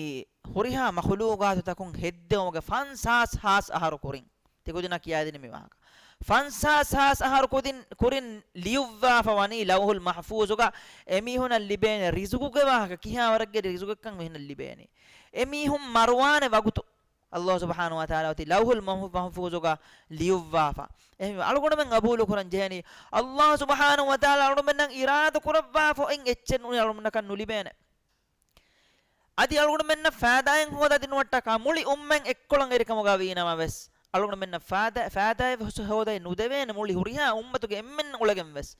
ހުރިހާ މަޚުލޫޤާތުތަކުން ހެއްދެވުމުގެ ފަންސާސް ހާސް އަހަރު ކުރިން، ތިކުދިންނަށް ކިޔާދިނީ މި ވާހަކަ. ފަންސާސް ހާސް އަހަރު ކުދިން، ކުރިން ލިޔުއްވާފަ ވަނީ ލައުޙުލް މަޙްފޫޒުގަ އެމީހުނަށް ލިބޭނެ ރިޒުގުގެ ވާހަކަ، ކިހާ ވަރެއްގެ ރިޒުގެއްކަން މީހުނަށް ލިބޭނީ. އެމީހުން މަރުވާނެ ވަގުތު އައްލާހު ސުބްޙާނަހު ވަތަޢާލާ އޮތީ ލައުޙުލް މަޙް-، މަޙްފޫޒުގަ ލިޔުއްވާފަ. އެހެންވީމަ އަޅުގަނޑުމެން ޤަބޫލު ކުރަން ޖެހެނީ، އައްލާހު ސުބްޙާނަހު ވަތަޢާލާ އަޅުގަނޑުމެންނަށް އިރާދަ ކުރައްވާފަ އޮތް އެއްޗެއް ނޫނީ އަޅުގަނޑަކަށް ނުލިބޭނެ. އަދި އަޅުގަނޑުމެންނަށް ފައިދާއެއް ހޯދާ ދިނުމަށްޓަކާ މުޅި އުއްމަތް އެއްކޮޅަށް އެރިކަމުގަ ވީ ނަމަވެސް، އަޅުގަނޑުމެންނަށް ފައިދާ، ފައިދާއެއް ހޯދައެއް ނުދެވޭނެ، މުޅި ހުރިހާ އުއްމަތުގެ އެންމެން އުޅެގެން ވެސް.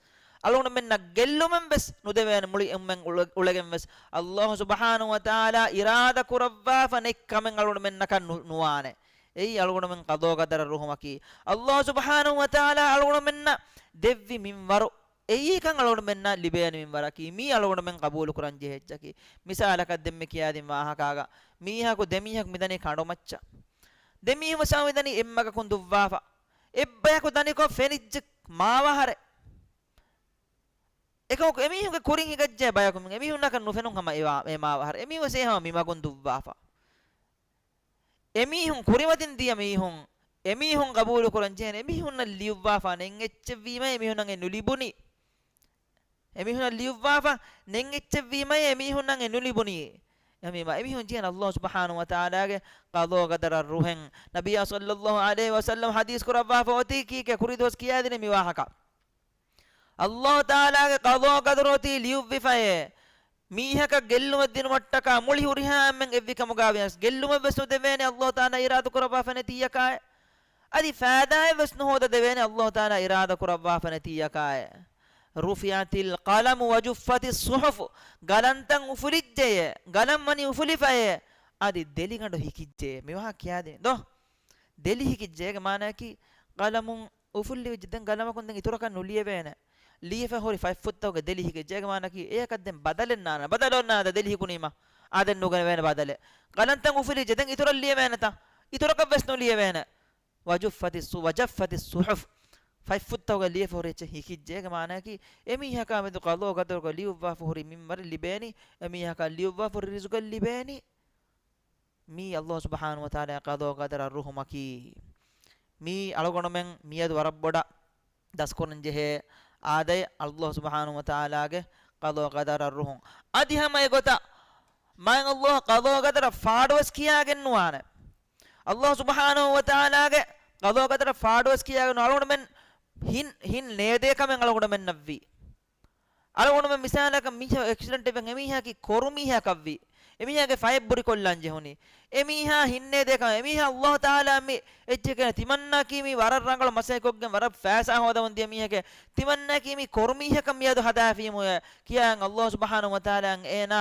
އަޅުގަނޑުމެންނަށް ގެއްލުމެއް ވެސް ނުދެވޭނެ. މުޅި އުއްމަތް އުޅެ-، އުޅެގެން ވެސް އައްލާހު ސުބްޙާނަހު ވަތަޢާލާ އިރާދަ ކުރައްވާފަ ނެތް ކަމެއް އަޅުގަނޑުމެންނަކަށް ނު-، ނުވާނެ. އެއީ އަޅުގަނޑުމެން ޤަޟާ ޤަދަރަށް ރުހުމަކީ. އައްލާހު ސުބްޙާނަހު ވަތަޢާލާ އަޅުގަނޑުމެންނަށް ދެއްވި މިންވަރު، އެއީކަން އަޅުގަނޑުމެންނަށް ލިބޭނެ މިންވަރަކީ. މީ އަޅުގަނޑުމެން ޤަބޫލު ކުރަން ޖެހޭ އެއްޗަކީ. މިސާލަކަށް ދެންމެ ކިޔާދިން ވާހަކާގަ މީހަކު ދެމީހަކު މިދަނީ ކަނޑުމައްޗަށް. ދެމީހުން ވެސް މިދަނީ އެއްމަގަކުން ދުއްވާފަ. އެއްބަޔަކު ދަނިކޮށް ފެނިއްޖެ މާވަހަރެއް. އެކަމަކު އެމީހުންގެ ކުރިން ހިގައްޖެ ބަޔަކު މި-، އެމީހުންނަކަށް ނުފެނުން ހަމަ އެ މާ-، އެ މާވަހަރެއް. އެމީހުން ވެސް އެ ހަމަ މިމަގުން ދުއްވާފަ. އެމީހުން ކުރިމަތިން ދިޔަ މީހުން، އެމީހުން ޤަބޫލު ކުރަން ޖެހޭނެ. އެމީހުންނަށް ލިޔުއްވާފަ ނެތް އެއްޗެއްވީމަ އެމީހުންނަށް އެ ނުލިބުނީ. އެމީހުންނަށް ލިޔުއްވާފަ ނެތް އެއްޗެއްވީމަ އެމީހުންނަށް އެ ނުލިބުނީ. އެހެންވީމަ އެމީހުން ޖެހޭނެ އައްލާހު ސުބްޙާނަހު ވަތަޢާލާގެ ޤަޟާ ޤަދަރަށް ރުހެން. ނަބިއްޔާ ޞައްލައްލާހު ޢަލައިހި ވަސައްލަމަ ޙަދީޘް ކުރައްވާފަ އޮތީ ކީކޭ؟ ކުރީ ދުވަސް ކިޔާދިނީ މި ވާހަކަ. އައްލާހު ތަޢާލާގެ ޤަޟާ ޤަދަރު އޮތީ ލިޔުއްވިފައޭ. މީހަކަށް ގެއްލުމެއް ދިނުމަށްޓަކާ މުޅި ހުރިހާ އެންމެން އެއްވި ކަމުގަ ވިޔަސް، ގެއްލުމެއް ވެސް ނުދެވޭނެ އައްލާހު ތަޢާލާ އިރާދަ ކުރައްވާފަ ނެތިއްޔަކާ. އަދި ފައިދާއެއް ވެސް ނުހޯދަ ދެވޭނެ އައްލާހު ތަޢާލާ އިރާދަ ކުރައްވާފަ ނެތިއްޔަކާ. رفعت القلم وجفت الصحف. ގަލަންތައް އުފުލިއްޖެޔޭ. ގަލަން ވަނީ އުފުލިފައޭ. އަދި ދެލިގަނޑު ހިކިއްޖެޔޭ. މި ވާހަކަ ކިޔާދިނީ ދޯ. ދެލި ހިކިއްޖެ. އޭގެ މާނައަކީ ގަލަމުން އުފުއްލިވެއްޖެ. ދެން ގަލަމަކުން ދެން އިތުރަކަށް ނުލިޔެވޭނެ. ލިޔެފަ ހުރި ފަތްފުށްތަކުގެ ދެލި ހިކިއްޖެ. އޭގެ މާނައަކީ އެޔަކަށް ދެން ބަދަލެއް ނާންނާނެ. ބަދަލު އޮންނާނެތަ ދެލި ހިކުނީމަ؟ އާ، ދެން ނުގެނެވޭނެ ބަދަލެއް. ގަލަންތައް އުފުލިއްޖެ. ދެން އިތުރަށް ލިޔެވޭނެތަ؟ އިތުރަކަށް ވެސް ނުލިޔެވޭނެ. وجفت الص-، وجفت الصحف. ފަތްފުށްތަކުގަ ލިޔެފަ ހުރި އެއްޗެއް ހިކިއްޖެ. އޭގެ މާނައަކީ އެމީހަކާ މެދު ޤަޟާ ޤަދަރުގަ ލިޔުއްވާފަ ހުރި މިންވަރެއް ލިބޭނީ. އެމީހަކާ ލިޔުއްވާފަ ހުރި ރިޒުގެއް ލިބޭނީ. މީ އައްލާހު ސުބްޙާނަހު ވަތަޢާލާ ޤަޟާ ޤަދަރަށް ރުހުމަކީ. މީ އަޅުގަނޑުމެން މިއަދު ވަރަށް ބޮޑަށް ދަސްކުރަން ޖެހޭ އާދައެއް، އައްލާހު ސުބްޙާނަހު ވަތަޢާލާގެ ޤަޟާ ޤަދަރަށް ރުހުން. އަދި ހަމަ އެގޮތަށް މާތް އައްލާހު ޤަޟާ ޤަދަރަށް ފާޑުވެސް ކިޔާގެން ނުވާނެ. އައްލާހު ސުބްޙާނަހު ވަތަޢާލާގެ ޤަޟާ ޤަދަރަށް ފާޑުވެސް ކިޔާގެން ނުވާ. އަޅުގަނޑުމެން ހިން، ހިން ނޭދޭ ކަމެއް އަޅުގަނޑުމެންނަށްވީ. އަޅުގަނޑުމެން މިސާލަކަށް މީހަކު އެކްސިޑެންޓް ވެގެން އެމީހަކީ ކޮރު މީހަކަށްވީ. އެމީހާގެ ފައެއް ބުރިކޮށްލާން ޖެހުނީ. އެމީހާ ހިންނޭދޭ ކަމެއް. އެމީހާ އައްލާހު ތަޢާލާ މި އެއްޗެކޭ ތިމަންނާކީ މީ ވަރަށް ރަނގަޅު މަސައްކަތްކޮށްގެން ވަރަށް ފައިސާ ހޯދަމުން ދިޔަ މީހެކޭ. ތިމަންނާކީ މީ ކޮރު މީހަކަށް މިއަދު ހަދާފީމުއޭ ކިޔާ އައްލާހު ސުބްޙާނަހު ވަތަޢާލާ އޭނާ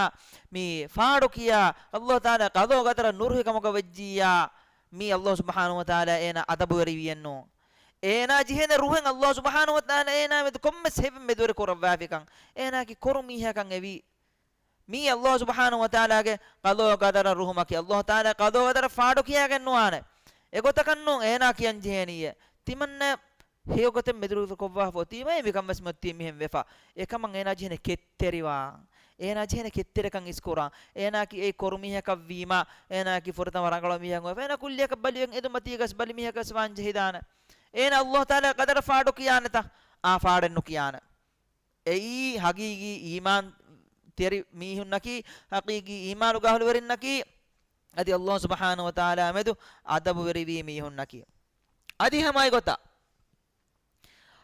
މި ފާޑު ކިޔާ އައްލާހު ތަޢާލާ ޤަޟާ ޤަދަރަށް ނުރުހި ކަމުގަ ވެއްޖިއްޔާ. މީ އައްލާހު ސުބްޙާނަހު ވަތަޢާލާ އޭނާ އަދަބުވެރިވިއެއްނޫން. އޭނާ ޖެހޭނެ ރުހެން އައްލާހު ސުބްޙާނަހު ވަތަޢާލާ އޭނާ މެދު ކޮންމެސް ހެޔޮ މެދުވެރި ކުރައްވާފިކަން. އޭނާއަކީ ކޮރު މީހަކަށް އެވީ. މީ އައްލާހު ސުބްޙާނަހު ވަތަޢާލާގެ ޤަޟާ ޤަދަރަށް ރުހުމަކީ. އައްލާހު ތަޢާލާ ޤަޟާ ޤަދަރަށް ފާޑު ކިޔާގެން ނުވާނެ. އެގޮތަކަށްނޫން އޭނާ ކިޔަން ޖެހޭނީއޭ. ތިމަންނަ ހެޔޮގޮތެއް މެދުވެރިކޮށްވާފަ އޮތީމައޭ މިކަން ވެސް މިއޮތީ މިހެން ވެފަ. އެކަމަށް އޭނާ ޖެހޭނެ ކެތްތެރިވާން. އޭނާ ޖެހޭނެ ކެތްތެރިކަން އިސްކުރާން. އޭނާއަކީ އެ ކޮރު މީހަކަށްވީމަ، އޭނާއަކީ ފުރަތަމަ ރަނގަޅު މީހަކަށް ވެފަ. އޭނާ ކުއްލިއަކަށް ބަލިވެގެން އެދުމަތީގަސް ބަލި މީހަކަސް ވާން ޖެހިދާނެ. އޭނާ އައްލާހު ތަޢާލާ ޤަދަރަށް ފާޑު ކިޔާނެތަ؟ އާ، ފާޑެއް ނުކިޔާނެ. އެއީ ހަގީގީ އީމާން ތެރި މީހުންނަކީ، ހަގީގީ އީމާނުގެ އަހުލުވެރިންނަކީ، އަދި އައްލާހު ސުބްޙާނަހު ވަތަޢާލާ މެދު އަދަބުވެރިވީ މީހުންނަކީ. އަދި ހަމަ އެގޮތަށް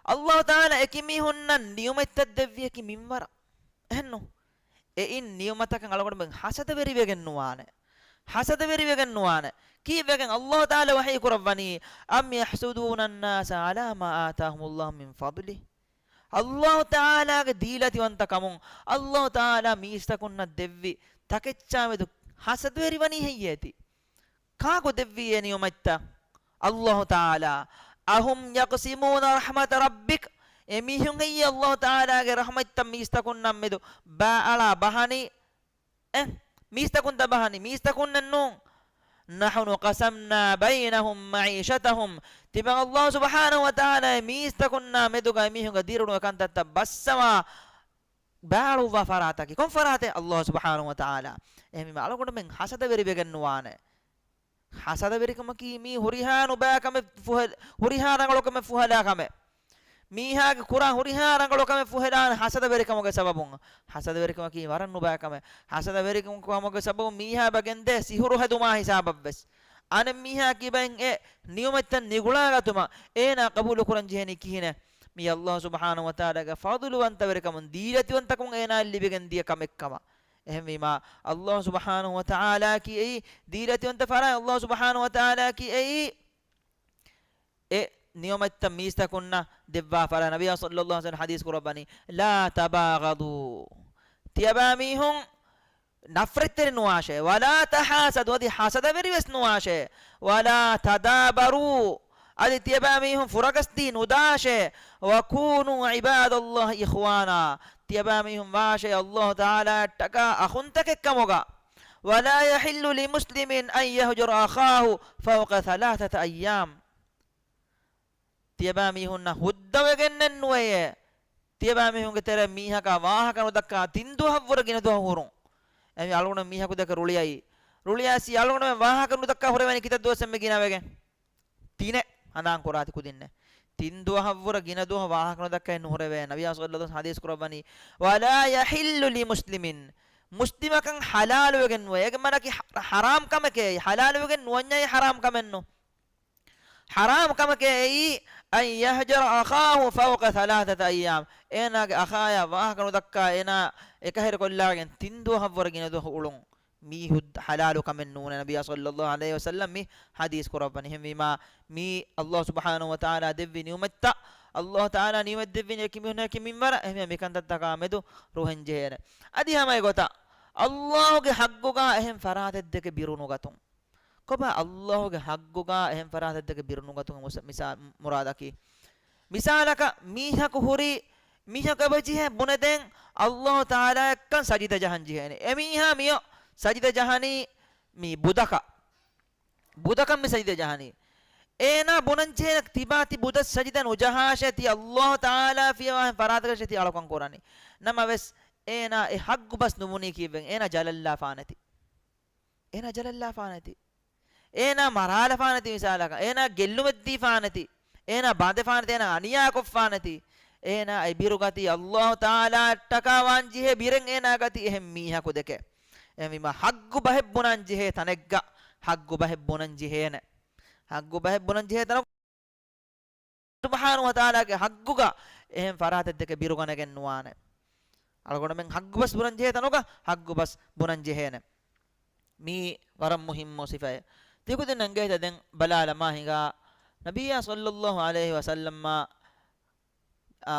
އައްލާހު ތަޢާލާ އެކި މީހުންނަށް ނިޢުމަތްތައް ދެއްވިޔަކީ މިންވަރަށް. އެހެންނު؟ އެއިން ނިޢުމަތަކަށް އަޅުގަނޑުމެން ހަސަދަވެރިވެގެން ނުވާނެ. ހަސަދަވެރިވެގެން ނުވާނެ. ކީއްވެގެން؟ އައްލާހު ތަޢާލާ ވަޙީ ކުރައްވަނީ، أم يحسدون الناس على ما آتاهم الله من فضله. އައްލާހު ތަޢާލާގެ ދީލަތިވަންތަކަމުން އައްލާހު ތަޢާލާ މީސްތަކުންނަށް ދެއްވި ތަކެއްޗާމެދު ހަސަދަވެރިވަނީ ހެއްޔޭތި؟ ކާކު ދެއްވީ އެ ނިޢުމަތްތައް؟ އައްލާހު ތަޢާލާ. أهم يقسمون رحمة ربك. އެމީހުން ހެއްޔޭ އައްލާހު ތަޢާލާގެ ރަޙްމަތްތައް މީސްތަކުންނަށް މެދު ބާއަޅާ ބަހަނީ؟ އެ، މީސްތަކުންތަ ބަހަނީ؟ މީސްތަކުންނެއްނޫން. نحن قسمنا بينهم معيشتهم. ތިބަ އައްލާހު ސުބްޙާނަހު ވަތަޢާލާ މީސްތަކުންނާ މެދުގަ އެމީހުންގެ ދިރިއުޅުމުގެ ކަންތައްތައް ބައްސަވާ ބާއަޅުއްވާ ފަރާތަކީ ކޮން ފަރާތެއް؟ އައްލާހު ސުބްޙާނަހު ވަތަޢާލާ. އެހެންވީމަ އަޅުގަނޑުމެން ހަސަދަވެރިވެގެން ނުވާނެ. ހަސަދަވެރިކަމަކީ މީ ހުރިހާ ނުބައި ކަމެއް ފުހެ-، ހުރިހާ ރަނގަޅު ކަމެއް ފުހެލާ ކަމެއް. މީހާގެ ކުރާ ހުރިހާ ރަނގަޅު ކަމެއް ފުހެލާނެ ހަސަދަވެރިކަމުގެ ސަބަބުން. ހަސަދަވެރިކަމަކީ ވަރަށް ނުބައި ކަމެއް. ހަސަދަވެރިކަމުގެ ސަބަބުން މީހާ ބަގެންދޭ ސިހުރު ހެދުމާ ހިސާބަށްވެސް. އަނެއް މީހާ ކިބައިން އެ ނިޢުމަތްތައް ނިގުޅާގަތުމަށް އޭނާ ޤަބޫލު ކުރަން ޖެހެނީ ކިހިނެއް؟ މީ އައްލާހު ސުބްޙާނަހު ވަތަޢާލާގެ ފަޟުލުވަންތަވެރިކަމުން ދީލަތިވަންތަކަމުން އޭނާއަށް ލިބިގެން ދިޔަ ކަމެއްކަމަށް. އެހެންވީމާ، އައްލާހު ސުބްޙާނަހު ވަތަޢާލާއަކީ އެއީ ދީލަތިވަންތަ ފަރާތް. އައްލާހު ސުބްޙާނަހު ވަތަޢާލާއަކީ އެއީ އެ ނިޢުމަތްތައް މީސްތަކުންނަށް ދެއްވާ ފަރާތް. ނަބިއްޔާ ޞައްލައްލާހު ޢަލައިހި ވަސައްލަމަ ޙަދީޘް ކުރައްވަނީ، "لا تباغضوا." ތިޔަބައިމީހުން ނަފްރަތްތެރި ނުވާށޭ. "ولا تحاسدوا." އަދި ހަސަދަވެރިވެސް ނުވާށޭ. "ولا تدابروا." އަދި ތިޔަބައިމީހުން ފުރަގަސްދީ ނުދާށޭ. "وكونوا عباد الله إخوانا." ތިޔަބައިމީހުން ވާށޭ ﷲ ތަޢާލާއަށްޓަކާ އަޚުންތަކެއްކަމުގަ. "ولا يحل لمسلم أن يهجر أخاه فوق ثلاثة أيام." ތިޔަބައިމީހުންނަށް ހުއްދަވެގެންނެއް ނުވެޔޭ، ތިޔަބައިމީހުންގެ ތެރެއަށް މީހަކާ ވާހަކަ ނުދައްކާ ތިން ދުވަހަށްވުރެ ގިނަ ދުވަހު ހުރުން. އެހެންވީމަ އަޅުގަނޑު މީހަކު ދެކެ ރުޅިއައީ، ރުޅިއައިސް އަޅުގަނޑުމެން ވާހަކަ ނުދައްކާ ހުރެވޭނީ ކިތައް ދުވަސް އެންމެ ގިނަވެގެން؟ ތިނެއް ހަނދާން ކުރާތި ކުދިންނެއް. ތިން ދުވަހަށްވުރެ ގިނަ ދުވަހު ވާހަކަ ނުދައްކައެއް ނުހުރެވޭ. ނަބިއްޔާ ޞައްލައްލާހު ޢަލައިހި ވަސައްލަމަ ޙަދީޘް ކުރައްވަނީ، "ولا يحل لمسلم." މުސްލިމަކަށް ޙަލާލުވެގެން ނުވޭ. އޭގެ މާނައަކީ ޙަ-، ޙަރާމް ކަމެކޭ. ޙަލާލުވެގެން ނުވަންޏާއި ޙަރާމް ކަމެއްނު. ޙަރާމް ކަމެކޭ އެއީ، "أن يهجر أخاه فوق ثلاثة أيام." އޭނާގެ އަޚާޔާ ވާހަކަ ނުދައްކާ އޭނާ އެކަހެރިކޮށްލާގެން ތިން ދުވަހަށްވުރެ ގިނަ ދުވަހު އުޅުން. މީ ހުއްދަ ޙަލާލު ކަމެއް ނޫނޭ. ނަބިއްޔާ ޞައްލައްލާހު ޢަލައިހި ވަސައްލަމަ މި ޙަދީޘް ކުރައްވަނީ. އެހެންވީމާ، މީ ﷲ ސުބްޙާނަހު ވަތަޢާލާ ދެއްވި ނިޢުމަތްތައް، ﷲ ތަޢާލާ ނިޢުމަތް ދެއްވި އެކި މީހުންނާ އެކި މިންވަރަށް، އެހެންވީމާ މިކަންތައްތަކާ މެދު ރުހެން ޖެހޭނެ. އަދި ހަމަ އެގޮތަށް، ﷲ ގެ ޙައްޤުގަ އެހެން ފަރާތެއްދެކެ ބިރުނުގަތުން. ކޮބާ ﷲ ގެ ޙައްޤުގަ އެހެން ފަރާތެއްދެކެ ބިރުނުގަތުން މުސަ-، މިސާ-، މުރާދަކީ؟ މިސާލަކަށް މީހަކު ހުރީ، މީހަކު އެބަޖެހޭ ބުނެދޭން ﷲ ތަޢާލާއަށްކަން ސަޖިދަ ޖަހަން ޖެހޭނެ. އެމީހާ މިއޮ ސަޖިދަ ޖަހަނީ މި ބުދަކަށް. ބުދަކަށް މި ސަޖިދަ ޖަހަނީ. އޭނާ ބުނަން ޖެހޭނެ ތިބާ ތި ބުދަށް ސަޖިދަ ނުޖަހާށޭ، ތި ﷲ ތަޢާލާ ފިޔަވާ ފަރާތަކަށޭ ތި އަޅުކަން ކުރަނީ. ނަމަވެސް އޭނާ އެ ޙައްޤު ބަސް ނުބުނީ ކީއްވެގެން؟ އޭނާ ޖަލަށްލާފާނެތި. އޭނާ ޖަލަށްލާފާނެތި. އޭނާ މަރާލަފާނެތި މިސާލަކަށް. އޭނާ ގެއްލުމެއްދީފާނެތި. އޭނާ ބަނދެފާނެތި. އޭނާ އަނިޔާކޮށްފާނެތި. އޭނާ އެ ބިރު ގަތީ ﷲ ތަޢާލާއަށްޓަކާ ވާން ޖެހޭ ބިރެއް އޭނާ ގަތީ އެހެން މީހަކު ދެކެ. އެހެންވީމާ ޙައްޤު ބަހެއް ބުނަން ޖެހޭ ތަނެއްގަ، ޙައްޤު ބަހެއް ބުނަން ޖެހޭނެ. ޙައްޤު ބަހެއް ބުނަން ޖެހޭ ތަނަކު ސުބްޙާނަހު ވަތަޢާލާގެ ޙައްޤުގަ އެހެން ފަރާތެއްދެކެ ބިރުގަނެގެން ނުވާނެ. އަޅުގަނޑުމެން ޙައްޤު ބަސް ބުނަން ޖެހޭ ތަނުގަ ޙައްޤު ބަސް ބުނަން ޖެހޭނެ. މީ ވަރަށް މުހިއްމު ސިފައެއް. ތިކުދިން އެނގޭތަ ދެން ބަލާލަމާ ހިނގާ، ނަބިއްޔާ ޞައްލައްލާހު ޢަލައިހި ވަސައްލަމާ، އާ،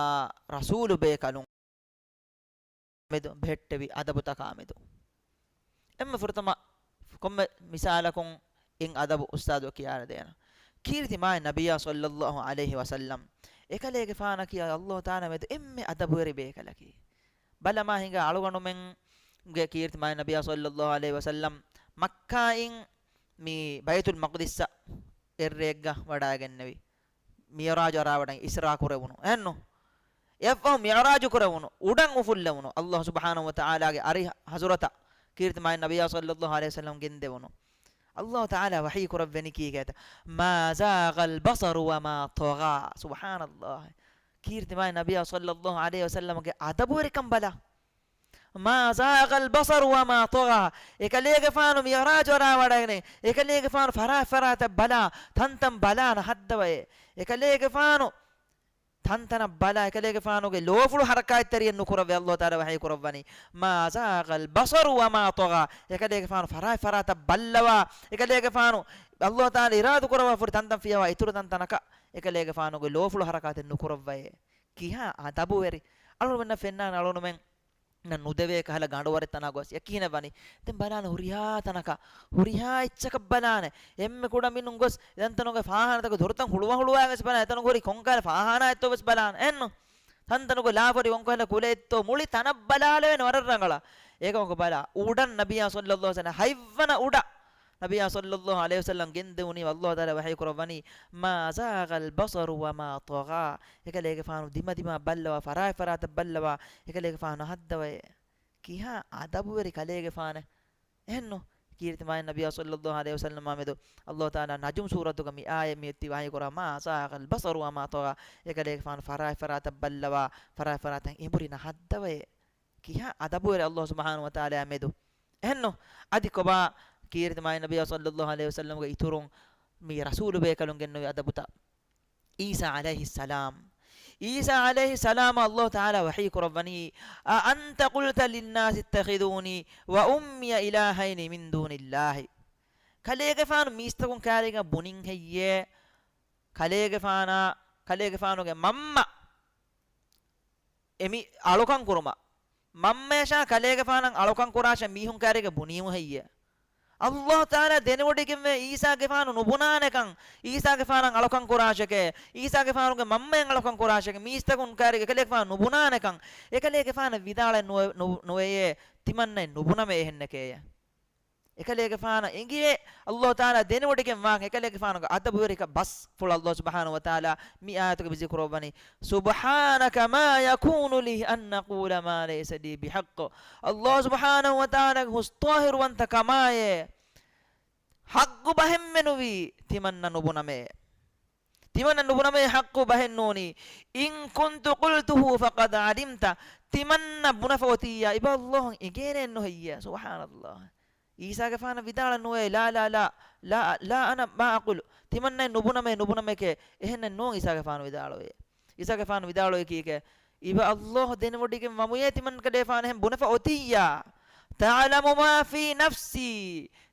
ރަސޫލު ބޭކަލުން މެދު ބެހެއްޓެވި އަދަބުތަކާ މެދު. އެންމެ ފުރަތަމަ ކޮންމެ މިސާލަކުން އިން އަދަބު އުސްތާޛު ކިޔާދޭނަ. ކީރިތި މާތް ނަބިއްޔާ ޞައްލައްލާހު ޢަލައިހި ވަސައްލަމް އެކަލޭގެފާނަކީ ﷲ ތަޢާލާ މެދު އެންމެ އަދަބުވެރި ބޭކަލަކީ. ބަލަމާ ހިނގާ އަޅުގަނޑުމެންގެ ކީރިތި މާތް ނަބިއްޔާ ޞައްލައްލާހު ޢަލައިހި ވަސައްލަމް މައްކާއިން މި ބައިތުލް މަޤްދިސްއަށް އެއްރެއެއްގަ ވަޑައިގެންނެވި. މިޢުރާޖު އަރާވަޑައި އިސްރާ ކުރެވުނު. އެހެންނު؟ އެއަށްފަހު މިޢުރާޖު ކުރެވުނު. އުޑަށް އުފުއްލެވުނު. ﷲ ސުބްޙާނަހު ވަތަޢާލާގެ އަރިހަ ޙަޟްރަތަށް ކީރިތި މާތް ނަބިއްޔާ ޞައްލައްލާހު ޢަލައިހި ވަސައްލަމް ގެންދެވުނު. ﷲ ތަޢާލާ ވަޙީ ކުރައްވަނީ ކީކޭތަ؟ "ما زاغ البصر وما طغى." ސުބްޙާނައްލާހް. ކީރިތި މާތް ނަބިއްޔާ ޞައްލައްލާހު ޢަލައިހި ވަސައްލަމްގެ އަދަބުވެރިކަން ބަލަ. "ما زاغ البصر وما طغى." އެކަލޭގެފާނު މިޢުރާޖު އަރާވަޑައިގެން، އެކަލޭގެފާނު ފަރާތް ފަރާތަށް ބަލާ، ތަންތަން ބަލާ ނަހައްދަވައޭ. އެކަލޭގެފާނު ތަންތަނަށް ބަލާ، އެކަލޭގެފާނުގެ ލޯފުޅު ޙަރަކާތްތެރިއެއް ނުކުރައްވައޭ. ﷲ ތަޢާލާ ވަޙީ ކުރައްވަނީ، "ما زاغ البصر وما طغى." އެކަލޭގެފާނު ފަރާތް ފަރާތަށް ބައްލަވާ، އެކަލޭގެފާނު ﷲ ތަޢާލާ އިރާދަ ކުރައްވާފަ ހުރި ތަންތަން ފިޔަވާ އިތުރު ތަންތަނަކަށް އެކަލޭގެފާނުގެ ލޯފުޅު ޙަރަކާތެއް ނުކުރައްވައޭ. ކިހާ އަދަބުވެރި. އަޅުގަނޑުމެންނަށް ފެންނާނެ އަޅުގަނޑުމެން ނަން ނުދެވޭ ކަހަލަ ގަނޑުވަރެއް ތަނާ ގޮސް އެކިހިނެއް ވަނީ. ދެން ބަލާނެ ހުރިހާ ތަނަކަށް، ހުރިހާ އެއްޗަކަށް ބަލާނެ. އެންމެ ކުޑަ މިނުން ގޮސް ތަންތަނުގެ ފާހާނަތަކުގެ ދޮރުތަން ހުޅުވާ ހުޅުވާގެން ވެސް ބަލާނެ. ތަނުގެ ހުރި ކޮންކަހަލަ ފާހާނާއެއްތޯ ވެސް ބަލާނެ. އެއްނު؟ ތަންތަނުގެ ލާފަރި ކޮންކަހަލަ ކުލައެއްތޯ މުޅި ތަނަށް ބަލާލެވޭނެ ވަރަށް ރަނގަޅަށް. އޭގަ ވަންކޮ ބަލާ، އުޑަން ނަބިއްޔާ ޞައްލައްލާހު ޢަލައިހި ވަސައްލަމް ހަތްވަނަ އުޑަށް ނަބިއްޔާ ޞައްލައްލާހު ޢަލައިހި ވަސައްލަމް ގެންދެވުނީ، ﷲ ތަޢާލާ ވަޙީ ކުރައްވަނީ، "ما زاغ البصر وما طغى." އެކަލޭގެފާނު ދިމަދިމާ ބައްލަވާ، ފަރާތް ފަރާތަށް ބައްލަވާ، އެކަލޭގެފާނު ނަހައްދަވައޭ. ކިހާ އަދަބުވެރި ކަލޭގެފާނެއް. އެހެންނު؟ ކީރިތި މާތް ނަބިއްޔާ ޞައްލައްލާހު ޢަލައިހި ވަސައްލަމާ މެދު ﷲ ތަޢާލާ ނަޖުމް ސޫރަތުގަ މި އާޔަތް މިއޮތީ ވަޙީ ކުރާ، "ما زاغ البصر وما طغى." އެކަލޭގެފާނު ފަރާތް ފަރާތަށް ބައްލަވާ، ފަރާތް ފަރާތަށް އެނބުރި ނަހައްދަވައޭ. ކިހާ އަދަބުވެރި ﷲ ސުބްޙާނަހު ވަތަޢާލާ މެދު. އެހެންނު؟ އަދި ކޮބާ ކީރިތި މާތް ނަބިއްޔާ ޞައްލައްލާހު ޢަލައިހި ވަސައްލަމްގެ އިތުރުން މި ރަސޫލު ބޭކަލުން ގެންނެވި އަދަބުތައް؟ ޢީސާ ޢަލައިހިއްސަލާމް. ޢީސާ ޢަލައިހިއްސަލާމަށް ﷲ ތަޢާލާ ވަޙީ ކުރައްވަނީ، "أأنت قلت للناس اتخذوني وأمي إلهين من دون الله." ކަލޭގެފާނު މީސްތަކުން ކާރީގަ ބުނިން ހެއްޔޭ؟ ކަލޭގެފާނާ، ކަލޭގެފާނުގެ މަންމަ އެމީ އަޅުކަން ކުރުމަށް، މަންމަޔަށާ ކަލޭގެފާނަށް އަޅުކަން ކުރާށޭ މީހުން ކާރީގަ ބުނީމު ހެއްޔޭ؟ އައްލާހު ތަޢާލާ ދެނެވޮޑިގެންވޭ އީސާގެފާނު ނުބުނާނެކަން، އީސާގެފާނަށް އަޅުކަން ކުރާށެކޭ، އީސާގެފާނުގެ މަންމައަށް އަޅުކަން ކުރާށެކޭ، މީސްތަކުން ކާރީގަ ކަލޭގެފާނު ނުބުނާނެކަން، އެކަލޭގެފާނަށް ވިދާޅެއް ނުވެ-، ނު-، ނުވެޔޭ، ތިމަންނައެއް ނުބުނަމޭ އެހެންނެކޭ. އެކަލޭގެފާނަށް އެނގިޔޭ، އައްލާހު ތަޢާލާ ދެނެވޮޑިގެން ވާން އެކަލޭގެފާނުގެ އަދަބުވެރިކަން ބަސްފުޅު. އައްލާހު ސުބްޙާނަހު ވަތަޢާލާ މި އާޔަތުގަ ޒިކުރުވަނީ، "سبحانك ما يكون لي أن أقول ما ليس لي بحق." އައްލާހު ސުބްޙާނަހު ވަތަޢާލާގެ ހުސް ޠާހިރުވަންތަ ކަމާއޭ، ޙައްޤު ބަހެއްމެ ނުވީ ތިމަންނަ ނުބުނަމޭ. ތިމަންނަ ނުބުނަމޭ ޙައްޤު ބަހެއް ނޫނީ. "إن كنت قلته فقد علمته." ތިމަންނަ ބުނެފަ އޮތިއްޔާ، އިބަ އައްލާހު އެނގޭނެއެއްނު ހެއްޔޭ؟ ސުބްޙާނައްލާހް. އީސާގެފާނަށް ވިދާޅެއް ނުވޭ، "لا، لا، لا، لا، لا، أنا ما أقول." ތިމަންނައެއް ނުބުނަމޭ، ނުބުނަމޭކޭ. އެހެންނެއް ނޫން އީސާގެފާނު ވިދާޅުވޭ. އީސާގެފާނު ވިދާޅުވީ ކީކޭ؟ އިބަ އައްލާހު ދެނެވޮޑިގެން ވަމުޔޭ ތިމަންކަލޭގެފާނު އެހެން ބުނެފަ އޮތިއްޔާ. "تعلم ما في نفسي."